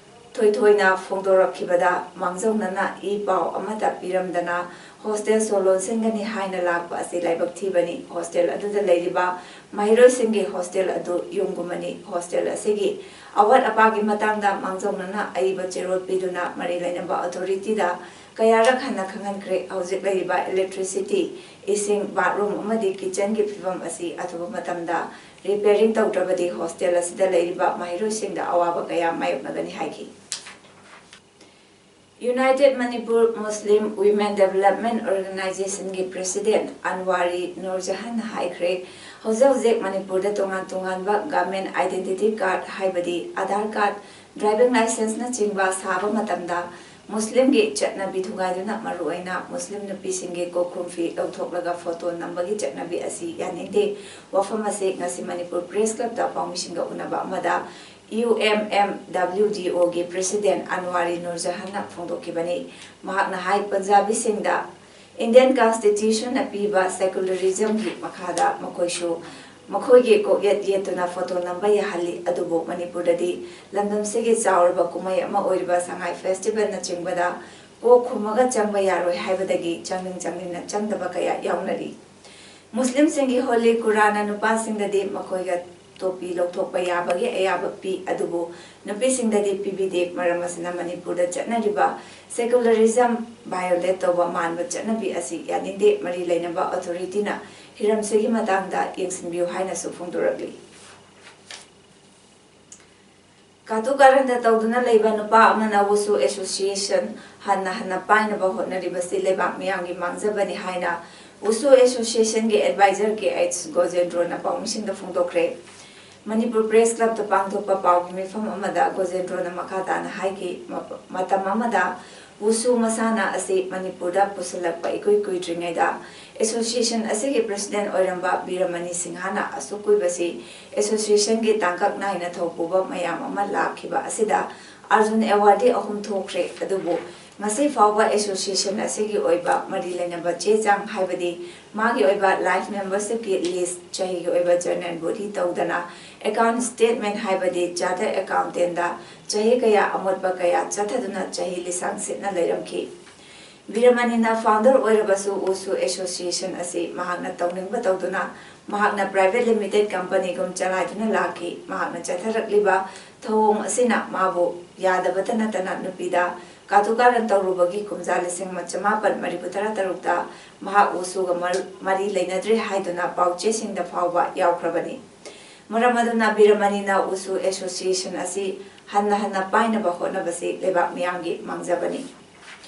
ꯊꯣꯏꯊꯣꯏꯅ ꯐꯣꯡꯗꯣꯔꯛꯈꯤꯕꯗ, ꯃꯥꯡꯖꯧꯅꯅ ꯏ ꯄꯥꯎ ꯑꯃꯠꯇ ꯄꯤꯔꯝꯗꯅ ꯍꯣꯁꯇꯦꯜ ꯁꯣ ꯂꯣꯟꯁꯤꯟꯒꯅꯤ ꯍꯥꯏꯅ ꯂꯥꯛꯄ ꯑꯁꯤ ꯂꯥꯏꯕꯛ ꯊꯤꯕꯅꯤ꯫ ꯍꯣꯁꯇꯦꯜ ꯑꯗꯨꯗ ꯂꯩꯔꯤꯕ ꯃꯍꯩꯔꯣꯏꯁꯤꯡꯒꯤ ꯍꯣꯁꯇꯦꯜ ꯑꯗꯨ ꯌꯨꯝꯒꯨꯝꯕꯅꯤ꯫ ꯍꯣꯁꯇꯦꯜ ꯑꯁꯤꯒꯤ ꯑꯋꯥꯠ ꯑꯄꯥꯒꯤ ꯃꯇꯥꯡꯗ ꯃꯥꯡꯖꯧꯅꯅ ꯑꯏꯕ ꯆꯦꯔꯣꯜ ꯄꯤꯗꯨꯅ ꯃꯔꯤ ꯂꯩꯅꯕ ꯑꯣꯊꯣꯔꯤꯇꯤꯗ ꯀꯌꯥꯔꯛ ꯍꯟꯅ ꯈꯪꯍꯟꯈ꯭ꯔꯦ꯫ ꯍꯧꯖꯤꯛ ꯂꯩꯔꯤꯕ ꯏꯂꯦꯛꯇ꯭ꯔꯤꯁꯤꯇꯤ, ꯏꯁꯤꯡ, ꯕꯥꯠꯔꯨꯝ ꯑꯃꯗꯤ ꯀꯤꯆꯟꯒꯤ ꯐꯤꯕꯝ ꯑꯁꯤ ꯑꯊꯨꯕ ꯃꯇꯝꯗ ꯔꯤꯄꯦꯌꯔꯤꯡ ꯇꯧꯗ꯭ꯔꯕꯗꯤ ꯍꯣꯁꯇꯦꯜ ꯑꯁꯤꯗ ꯂꯩꯔꯤꯕ ꯃꯍꯩꯔꯣꯏꯁꯤꯡꯗ ꯑꯋꯥꯕ ꯀꯌꯥ ꯃꯥꯌꯣꯛꯅꯒꯅꯤ ꯍꯥꯏꯈꯤ꯫ ꯌꯨꯅꯥꯏꯇꯦꯗ ꯃꯅꯤꯄꯨꯔ ꯃꯨꯁꯂꯤꯝ ꯋꯤꯃꯦꯟ ꯗꯦꯕꯂꯞꯃꯦꯟ ꯑꯣꯔꯒꯅꯥꯏꯖꯦꯁꯟꯒꯤ ꯄ꯭ꯔꯦꯁꯤꯗꯦꯟꯠ ꯑꯟꯋꯥꯔꯤ ꯅꯨꯔꯖꯍꯥꯟꯅ ꯍꯥꯏꯈ꯭ꯔꯦ, ꯍꯧꯖꯤꯛ ꯍꯧꯖꯤꯛ ꯃꯅꯤꯄꯨꯔꯗ ꯇꯣꯉꯥꯟ ꯇꯣꯉꯥꯟꯕ ꯒꯥꯔꯃꯦꯟ ꯑꯥꯏꯗꯦꯟꯇꯤꯇꯤ ꯀꯥꯔꯗ ꯍꯥꯏꯕꯗꯤ ꯑꯥꯙꯥꯔ ꯀꯥꯔꯗ, ꯗ꯭ꯔꯥꯏꯚꯤꯡ ꯂꯥꯏꯁꯦꯟꯁꯅꯆꯤꯡꯕ ꯁꯥꯕ ꯃꯇꯝꯗ ꯃꯨꯁꯂꯤꯝꯒꯤ ꯆꯠꯅꯕꯤ ꯊꯨꯒꯥꯏꯗꯨꯅ ꯃꯔꯨꯑꯣꯏꯅ ꯃꯨꯁꯂꯤꯝ ꯅꯨꯄꯤꯁꯤꯡꯒꯤ ꯀꯣꯛꯈꯨꯝꯐꯤ ꯂꯧꯊꯣꯛꯂꯒ ꯐꯣꯇꯣ ꯅꯝꯕꯒꯤ ꯆꯠꯅꯕꯤ ꯑꯁꯤ ꯌꯥꯅꯤꯡꯗꯦ꯫ ꯋꯥꯐꯝ ꯑꯁꯤ ꯉꯁꯤ ꯃꯅꯤꯄꯨꯔ ꯄ꯭ꯔꯦꯁ ꯀ꯭ꯂꯕꯇ ꯄꯥꯎꯃꯤꯁꯤꯡꯒ ꯎꯅꯕ ꯑꯃꯗ ꯌꯨ ꯑꯦꯝ ꯑꯦꯝ ꯗꯕ꯭ꯂꯤꯎ ꯗꯤ ꯑꯣꯒꯤ ꯄ꯭ꯔꯦꯁꯤꯗꯦꯟꯠ ꯑꯟꯋꯥꯔꯤ ꯅꯨꯔꯖꯍꯥꯟꯅ ꯐꯣꯡꯗꯣꯛꯈꯤꯕꯅꯤ꯫ ꯃꯍꯥꯛꯅ ꯍꯥꯏ, ꯄꯟꯖꯥꯕꯤꯁꯤꯡꯗ ꯏꯟꯗꯤꯌꯟ ꯀꯟꯁꯇꯤꯇ꯭ꯌꯨꯁꯟꯅ ꯄꯤꯕ ꯁꯦꯀꯨꯂꯔꯤꯖꯝꯒꯤ ꯃꯈꯥꯗ ꯃꯈꯣꯏꯁꯨ ꯃꯈꯣꯏꯒꯤ ꯀꯣꯛꯌꯦꯠ ꯌꯦꯠꯇꯨꯅ ꯐꯣꯇꯣ ꯅꯝꯕ ꯌꯥꯍꯜꯂꯤ, ꯑꯗꯨꯕꯨ ꯃꯅꯤꯄꯨꯔꯗꯗꯤ ꯂꯝꯗꯝꯁꯤꯒꯤ ꯆꯥꯎꯔꯕ ꯀꯨꯝꯍꯩ ꯑꯃ ꯑꯣꯏꯔꯤꯕ ꯁꯉꯥꯏ ꯐꯦꯁꯇꯤꯚꯦꯜꯅꯆꯤꯡꯕꯗ ꯀꯣꯛ ꯈꯨꯝꯃꯒ ꯆꯪꯕ ꯌꯥꯔꯣꯏ ꯍꯥꯏꯕꯗꯒꯤ ꯆꯪꯅꯤꯡ ꯆꯪꯅꯤꯡꯅ ꯆꯪꯗꯕ ꯀꯌꯥ ꯌꯥꯎꯅꯔꯤ꯫ ꯃꯨꯁꯂꯤꯝꯁꯤꯡꯒꯤ ꯍꯣꯂꯤ ꯀꯨꯔꯥꯟꯅ ꯅꯨꯄꯥꯁꯤꯡꯗꯗꯤ ꯃꯈꯣꯏꯒ ꯇꯣꯄꯤ ꯂꯧꯊꯣꯛꯄ ꯌꯥꯕꯒꯤ ꯑꯌꯥꯕ ꯄꯤ, ꯑꯗꯨꯕꯨ ꯅꯨꯄꯤꯁꯤꯡꯗꯗꯤ ꯄꯤꯕꯤꯗꯦ꯫ ꯃꯔꯝ ꯑꯁꯤꯅ ꯃꯅꯤꯄꯨꯔꯗ ꯆꯠꯅꯔꯤꯕ ꯁꯦꯀꯨꯂꯔꯤꯖꯝ ꯚꯥꯏꯑꯣꯂꯦꯠ ꯇꯧꯕ ꯃꯥꯟꯕ ꯆꯠꯅꯕꯤ ꯑꯁꯤ ꯌꯥꯅꯤꯡꯗꯦ꯫ ꯃꯔꯤ ꯂꯩꯅꯕ ꯑꯣꯊꯣꯔꯤꯇꯤꯅ ꯍꯤꯔꯝꯁꯤꯒꯤ ꯃꯇꯥꯡꯗ ꯌꯦꯡꯁꯤꯟꯕꯤꯌꯨ ꯍꯥꯏꯅꯁꯨ ꯐꯣꯡꯗꯣꯔꯛꯂꯤ꯫ ꯀꯥꯇꯨ ꯀꯥꯔꯟꯗ ꯇꯧꯗꯨꯅ ꯂꯩꯕ ꯅꯨꯄꯥ ꯑꯃꯅ ꯋꯨꯁꯨ ꯑꯦꯁꯣꯁꯤꯌꯦꯁꯟ ꯍꯟꯅ ꯍꯟꯅ ꯄꯥꯏꯅꯕ ꯍꯣꯠꯅꯔꯤꯕꯁꯤ ꯂꯩꯕꯥꯛ ꯃꯤꯌꯥꯝꯒꯤ ꯃꯥꯡꯖꯕꯅꯤ ꯍꯥꯏꯅ ꯋꯨꯁꯨ ꯑꯦꯁꯣꯁꯤꯌꯦꯁꯟꯒꯤ ꯑꯦꯗꯚꯥꯏꯖꯔ ꯀꯦ ꯑꯩꯆ ꯒꯣꯖꯦꯟꯗ꯭ꯔꯣꯅ ꯄꯥꯎꯃꯤꯁꯤꯡꯗ ꯐꯣꯡꯗꯣꯛꯈ꯭ꯔꯦ꯫ ꯃꯅꯤꯄꯨꯔ ꯄ꯭ꯔꯦꯁ ꯀ꯭ꯂꯕꯇ ꯄꯥꯡꯊꯣꯛꯄ ꯄꯥꯎꯒꯤ ꯃꯤꯐꯝ ꯑꯃꯗ ꯒꯣꯖꯦꯟꯗ꯭ꯔꯣꯅ ꯃꯈꯥ ꯇꯥꯅ ꯍꯥꯏꯈꯤ, ꯃ-, ꯃꯇꯝ ꯑꯃꯗ ꯋꯨꯁꯨ ꯃꯁꯥꯟꯅ ꯑꯁꯤ ꯃꯅꯤꯄꯨꯔꯗ ꯄꯨꯁꯤꯜꯂꯛꯄ ꯏꯀꯨꯏ ꯀꯨꯏꯗ꯭ꯔꯤꯉꯩꯗ ꯑꯦꯁꯣꯁꯤꯌꯦꯁꯟ ꯑꯁꯤꯒꯤ ꯄ꯭ꯔꯁꯤꯗꯦꯟꯠ ꯑꯣꯏꯔꯝꯕ ꯕꯤꯔꯃꯅꯤ ꯁꯤꯡꯍꯅ ꯑꯁꯨꯛ ꯀꯨꯏꯕꯁꯤ ꯑꯦꯁꯣꯁꯤꯌꯦꯁꯟꯒꯤ ꯇꯥꯡꯀꯛ ꯅꯥꯏꯅ ꯊꯧꯄꯨꯕ ꯃꯌꯥꯝ ꯑꯃ ꯂꯥꯛꯈꯤꯕ ꯑꯁꯤꯗ ꯑꯥꯔꯖꯨꯟ ꯑꯦꯋꯥꯔꯗꯤ ꯑꯍꯨꯝ ꯊꯣꯛꯈ꯭ꯔꯦ꯫ ꯑꯗꯨꯕꯨ ꯉꯁꯤ ꯐꯥꯎꯕ ꯑꯦꯁꯣꯁꯤꯌꯦꯁꯟ ꯑꯁꯤꯒꯤ ꯑꯣꯏꯕ ꯃꯔꯤ ꯂꯩꯅꯕ ꯆꯦ ꯆꯥꯡ, ꯍꯥꯏꯕꯗꯤ ꯃꯥꯒꯤ ꯑꯣꯏꯕ ꯂꯥꯏꯐ ꯃꯦꯝꯕꯔꯁꯤꯞꯀꯤ ꯂꯤꯁ, ꯆꯍꯤꯒꯤ ꯑꯣꯏꯕ ꯖꯔꯅꯦꯜ ꯕꯣꯗꯤ ꯇꯧꯗꯅ, ꯑꯦꯀꯥꯎꯟꯠ ꯁ꯭ꯇꯦꯠꯃꯦꯟꯠ, ꯍꯥꯏꯕꯗꯤ ꯆꯥꯔꯇꯔ ꯑꯦꯀꯥꯎꯟꯇꯦꯟꯠꯗ ꯆꯍꯤ ꯀꯌꯥ ꯑꯃꯣꯠꯄ ꯀꯌꯥ ꯆꯠꯊꯗꯨꯅ ꯆꯍꯤ ꯂꯤꯁꯥꯡ ꯁꯤꯠꯅ ꯂꯩꯔꯝꯈꯤ꯫ ꯕꯤꯔꯃꯅꯤꯅ ꯐꯥꯎꯟꯗꯔ ꯑꯣꯏꯔꯕꯁꯨ ꯋꯨꯁꯨ ꯑꯦꯁꯣꯁꯤꯌꯦꯁꯟ ꯑꯁꯤ ꯃꯍꯥꯛꯅ ꯇꯧꯅꯤꯡꯕ ꯇꯧꯗꯨꯅ ꯃꯍꯥꯛꯅ ꯄ꯭ꯔꯥꯏꯚꯦꯠ ꯂꯤꯃꯤꯇꯦꯗ ꯀꯝꯄꯅꯤꯒꯨꯝ ꯆꯂꯥꯏꯗꯨꯅ ꯂꯥꯛꯈꯤ꯫ ꯃꯍꯥꯛꯅ ꯆꯠꯊꯔꯛꯂꯤꯕ ꯊꯧꯑꯣꯡ ꯑꯁꯤꯅ ꯃꯥꯕꯨ ꯌꯥꯗꯕꯇ ꯅꯠꯇꯅ ꯅꯨꯄꯤꯗ ꯀꯥꯇꯨ ꯀꯥꯔꯟ ꯇꯧꯔꯨꯕꯒꯤ ꯀꯨꯝꯖꯥ ꯂꯤꯁꯤꯡ ꯑꯃ ꯆꯃꯥꯄꯟ ꯃꯔꯤꯐꯨ ꯇꯔꯥ ꯇꯔꯨꯛꯇ ꯃꯍꯥꯛ ꯋꯨꯁꯨꯒ ꯃꯔ-, ꯃꯔꯤ ꯂꯩꯅꯗ꯭ꯔꯦ ꯍꯥꯏꯗꯨꯅ ꯄꯥꯎꯆꯦꯁꯤꯡꯗ ꯐꯥꯎꯕ ꯌꯥꯎꯈ꯭ꯔꯕꯅꯤ꯫ ꯃꯔꯝ ꯑꯗꯨꯅ ꯕꯤꯔꯃꯅꯤꯅ ꯋꯨꯁꯨ ꯑꯦꯁꯣꯁꯤꯌꯦꯁꯟ ꯑꯁꯤ ꯍꯟꯅ ꯍꯟꯅ ꯄꯥꯏꯅꯕ ꯍꯣꯠꯅꯕꯁꯤ ꯂꯩꯕꯥꯛ ꯃꯤꯌꯥꯝꯒꯤ ꯃꯥꯡꯖꯕꯅꯤ꯫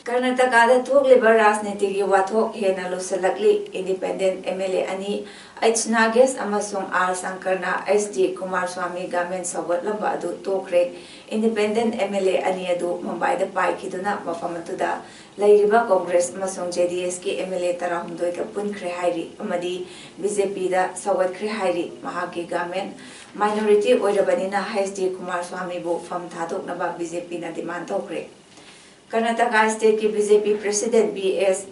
ꯀꯔꯅꯥꯇꯀꯥꯗ ꯊꯣꯛꯂꯤꯕ ꯔꯥꯖꯅꯤꯇꯤꯒꯤ ꯋꯥꯊꯣꯛ ꯍꯦꯟꯅ ꯂꯨꯁꯜꯂꯛꯂꯤ꯫ ꯏꯟꯗꯤꯄꯦꯟꯗꯦꯟꯠ ꯑꯦꯝ ꯑꯦꯜ ꯑꯦ ꯑꯅꯤ ꯑꯩꯆ ꯅꯥꯒꯦꯁ ꯑꯃꯁꯨꯡ ꯑꯥꯔ ꯁꯪꯀꯔꯅ ꯑꯩꯆ ꯗꯤ ꯀꯨꯃꯥꯔ ꯁ꯭ꯋꯥꯃꯤ ꯒꯃꯦꯟ ꯁꯧꯒꯠꯂꯝꯕ ꯑꯗꯨ ꯇꯣꯛꯈ꯭ꯔꯦ꯫ ꯏꯟꯗꯤꯄꯦꯟꯗꯦꯟꯠ ꯑꯦꯝ ꯑꯦꯜ ꯑꯦ ꯑꯅꯤ ꯑꯗꯨ ꯃꯨꯝꯕꯥꯏꯗ ꯄꯥꯏꯈꯤꯗꯨꯅ ꯃꯐꯝ ꯑꯗꯨꯗ ꯂꯩꯔꯤꯕ ꯀꯣꯡꯒ꯭ꯔꯦꯁ ꯑꯃꯁꯨꯡ ꯖꯦ ꯗꯤ ꯑꯦꯁꯀꯤ ꯑꯦꯝ ꯑꯦꯜ ꯑꯦ ꯇꯔꯥꯍꯨꯝꯗꯣꯏꯒ ꯄꯨꯟꯈ꯭ꯔꯦ ꯍꯥꯏꯔꯤ ꯑꯃꯗꯤ ꯕꯤ ꯖꯦ ꯄꯤꯗ ꯁꯧꯒꯠꯈ꯭ꯔꯦ ꯍꯥꯏꯔꯤ꯫ ꯃꯍꯥꯛꯀꯤ ꯒꯃꯦꯟ ꯃꯥꯏꯅꯣꯔꯤꯇꯤ ꯑꯣꯏꯔꯕꯅꯤꯅ ꯑꯩꯆ ꯗꯤ ꯀꯨꯃꯥꯔ ꯁ꯭ꯋꯥꯃꯤꯕꯨ ꯐꯝ ꯊꯥꯗꯣꯛꯅꯕ ꯕꯤ ꯖꯦ ꯄꯤꯅ ꯗꯤꯃꯥꯟ ꯇꯧꯈ꯭ꯔꯦ꯫ ꯀꯔꯅꯥꯇꯀꯥ ꯁ꯭ꯇꯦꯠꯀꯤ B J P president B S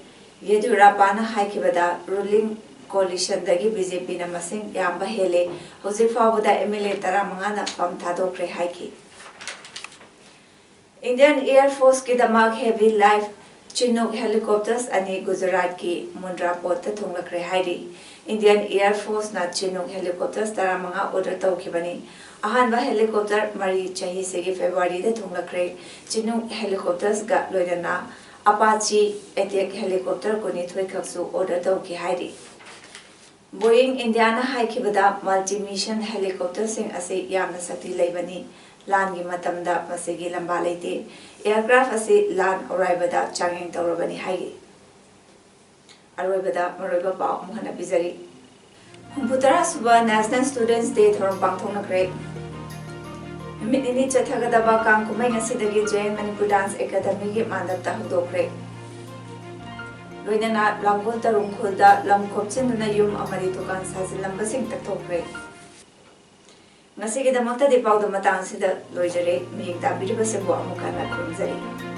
ꯌꯦꯗꯤꯌꯨꯔꯞꯄꯥꯅ ꯍꯥꯏꯈꯤꯕꯗ, ꯔꯨꯂꯤꯡ ꯀꯣꯂꯤꯁꯟꯗꯒꯤ ꯕꯤ ꯖꯦ ꯄꯤꯅ ꯃꯁꯤꯡ ꯌꯥꯝꯕ ꯍꯦꯜꯂꯦ꯫ ꯍꯧꯖꯤꯛ ꯐꯥꯎꯕꯗ ꯑꯦꯝ ꯑꯦꯜ ꯑꯦ ꯇꯔꯥꯃꯉꯥꯅ ꯐꯝ ꯊꯥꯗꯣꯛꯈ꯭ꯔꯦ ꯍꯥꯏꯈꯤ꯫ ꯏꯟꯗꯤꯌꯟ ꯑꯦꯌꯔ ꯐꯣꯔꯁꯀꯤꯗꯃꯛ ꯍꯦꯚꯤ ꯂꯥꯏꯐ ꯆꯤꯅꯨꯛ ꯍꯦꯂꯤꯀꯣꯞꯇꯔꯁ ꯑꯅꯤ ꯒꯨꯖꯔꯥꯠꯀꯤ ꯃꯨꯟꯗ꯭ꯔꯥ ꯄꯣꯔꯠꯇ ꯊꯨꯡꯂꯈ꯭ꯔꯦ ꯍꯥꯏꯔꯤ꯫ ꯏꯟꯗꯤꯌꯟ ꯑꯦꯌꯔ ꯐꯣꯔꯁꯅ ꯆꯤꯅꯨꯛ ꯍꯦꯂꯤꯀꯣꯞꯇꯔꯁ ꯇꯔꯥꯃꯉꯥ ꯑꯣꯔꯗꯔ ꯇꯧꯈꯤꯕꯅꯤ꯫ ꯑꯍꯥꯟꯕ ꯍꯦꯂꯤꯀꯣꯞꯇꯔ ꯃꯔꯤ ꯆꯍꯤꯁꯤꯒꯤ ꯐꯦꯕ꯭ꯔꯨꯋꯥꯔꯤꯗ ꯊꯨꯡꯂꯈ꯭ꯔꯦ꯫ ꯆꯤꯅꯨꯛ ꯍꯦꯂꯤꯀꯣꯞꯇꯔꯁꯒ ꯂꯣꯏꯅꯅ ꯑꯄꯥꯆꯤ ꯑꯦꯇꯦꯛ ꯍꯦꯂꯤꯀꯣꯞꯇꯔ ꯀꯨꯟꯅꯤꯊꯣꯏ ꯈꯛꯁꯨ ꯑꯣꯔꯗꯔ ꯇꯧꯈꯤ ꯍꯥꯏꯔꯤ꯫ ꯕꯣꯌꯤꯡ ꯏꯟꯗꯤꯌꯥꯅ ꯍꯥꯏꯈꯤꯕꯗ, ꯃꯜꯇꯤ ꯃꯤꯁꯟ ꯍꯦꯂꯤꯀꯣꯞꯇꯔꯁꯤꯡ ꯑꯁꯤ ꯌꯥꯝꯅ ꯁꯛꯇꯤ ꯂꯩꯕꯅꯤ꯫ ꯂꯥꯟꯒꯤ ꯃꯇꯝꯗ ꯃꯁꯤꯒꯤ ꯂꯝꯕꯥ ꯂꯩꯇꯦ꯫ ꯑꯦꯌꯔꯀ꯭ꯔꯥꯐ ꯑꯁꯤ ꯂꯥꯟ ꯑꯔꯥꯏꯕꯗ ꯆꯥꯡꯌꯦꯡ ꯇꯧꯔꯕꯅꯤ ꯍꯥꯏꯔꯤ꯫ ꯑꯔꯣꯏꯕꯗ ꯃꯔꯨꯑꯣꯏꯕ ꯄꯥꯎ ꯑꯃꯨꯛ ꯍꯟꯅ ꯄꯤꯖꯔꯤ꯫ ꯍꯨꯝꯐꯨꯇꯔꯥ ꯁꯨꯕ National Students Day ꯊꯧꯔꯝ ꯄꯥꯡꯊꯣꯛꯅꯈ꯭ꯔꯦ꯫ ꯅꯨꯃꯤꯠ ꯅꯤꯅꯤ ꯆꯠꯊꯒꯗꯕ ꯀꯥꯡ ꯀꯨꯝꯍꯩ ꯉꯁꯤꯗꯒꯤ ꯖꯦ ꯑꯦꯟ ꯃꯅꯤꯄꯨꯔ ꯗꯥꯟꯁ ꯑꯦꯀꯥꯗꯃꯤꯒꯤ ꯃꯥꯟꯗꯞꯇ ꯍꯧꯗꯣꯛꯈ꯭ꯔꯦ꯫ ꯂꯣꯏꯅꯅ ꯂꯥꯡꯒꯣꯜ ꯇꯔꯨꯡꯈꯨꯜꯗ ꯂꯝ ꯈꯣꯞꯆꯤꯟꯗꯨꯅ ꯌꯨꯝ ꯑꯃꯗꯤ ꯗꯨꯀꯥꯟ ꯁꯥꯖꯤꯜꯂꯝꯕꯁꯤꯡ ꯇꯛꯊꯣꯛꯈ꯭ꯔꯦ꯫ ꯉꯁꯤꯒꯤꯗꯃꯛꯇꯗꯤ ꯄꯥꯎꯗꯝ ꯃꯇꯥꯡ ꯑꯁꯤꯗ ꯂꯣꯏꯖꯔꯦ꯫ ꯃꯤꯠꯌꯦꯡ ꯇꯥꯕꯤꯔꯤꯕꯁꯤꯕꯨ ꯑꯃꯨꯛ ꯍꯟꯅ ꯈꯨꯔꯨꯝꯖꯔꯤ꯫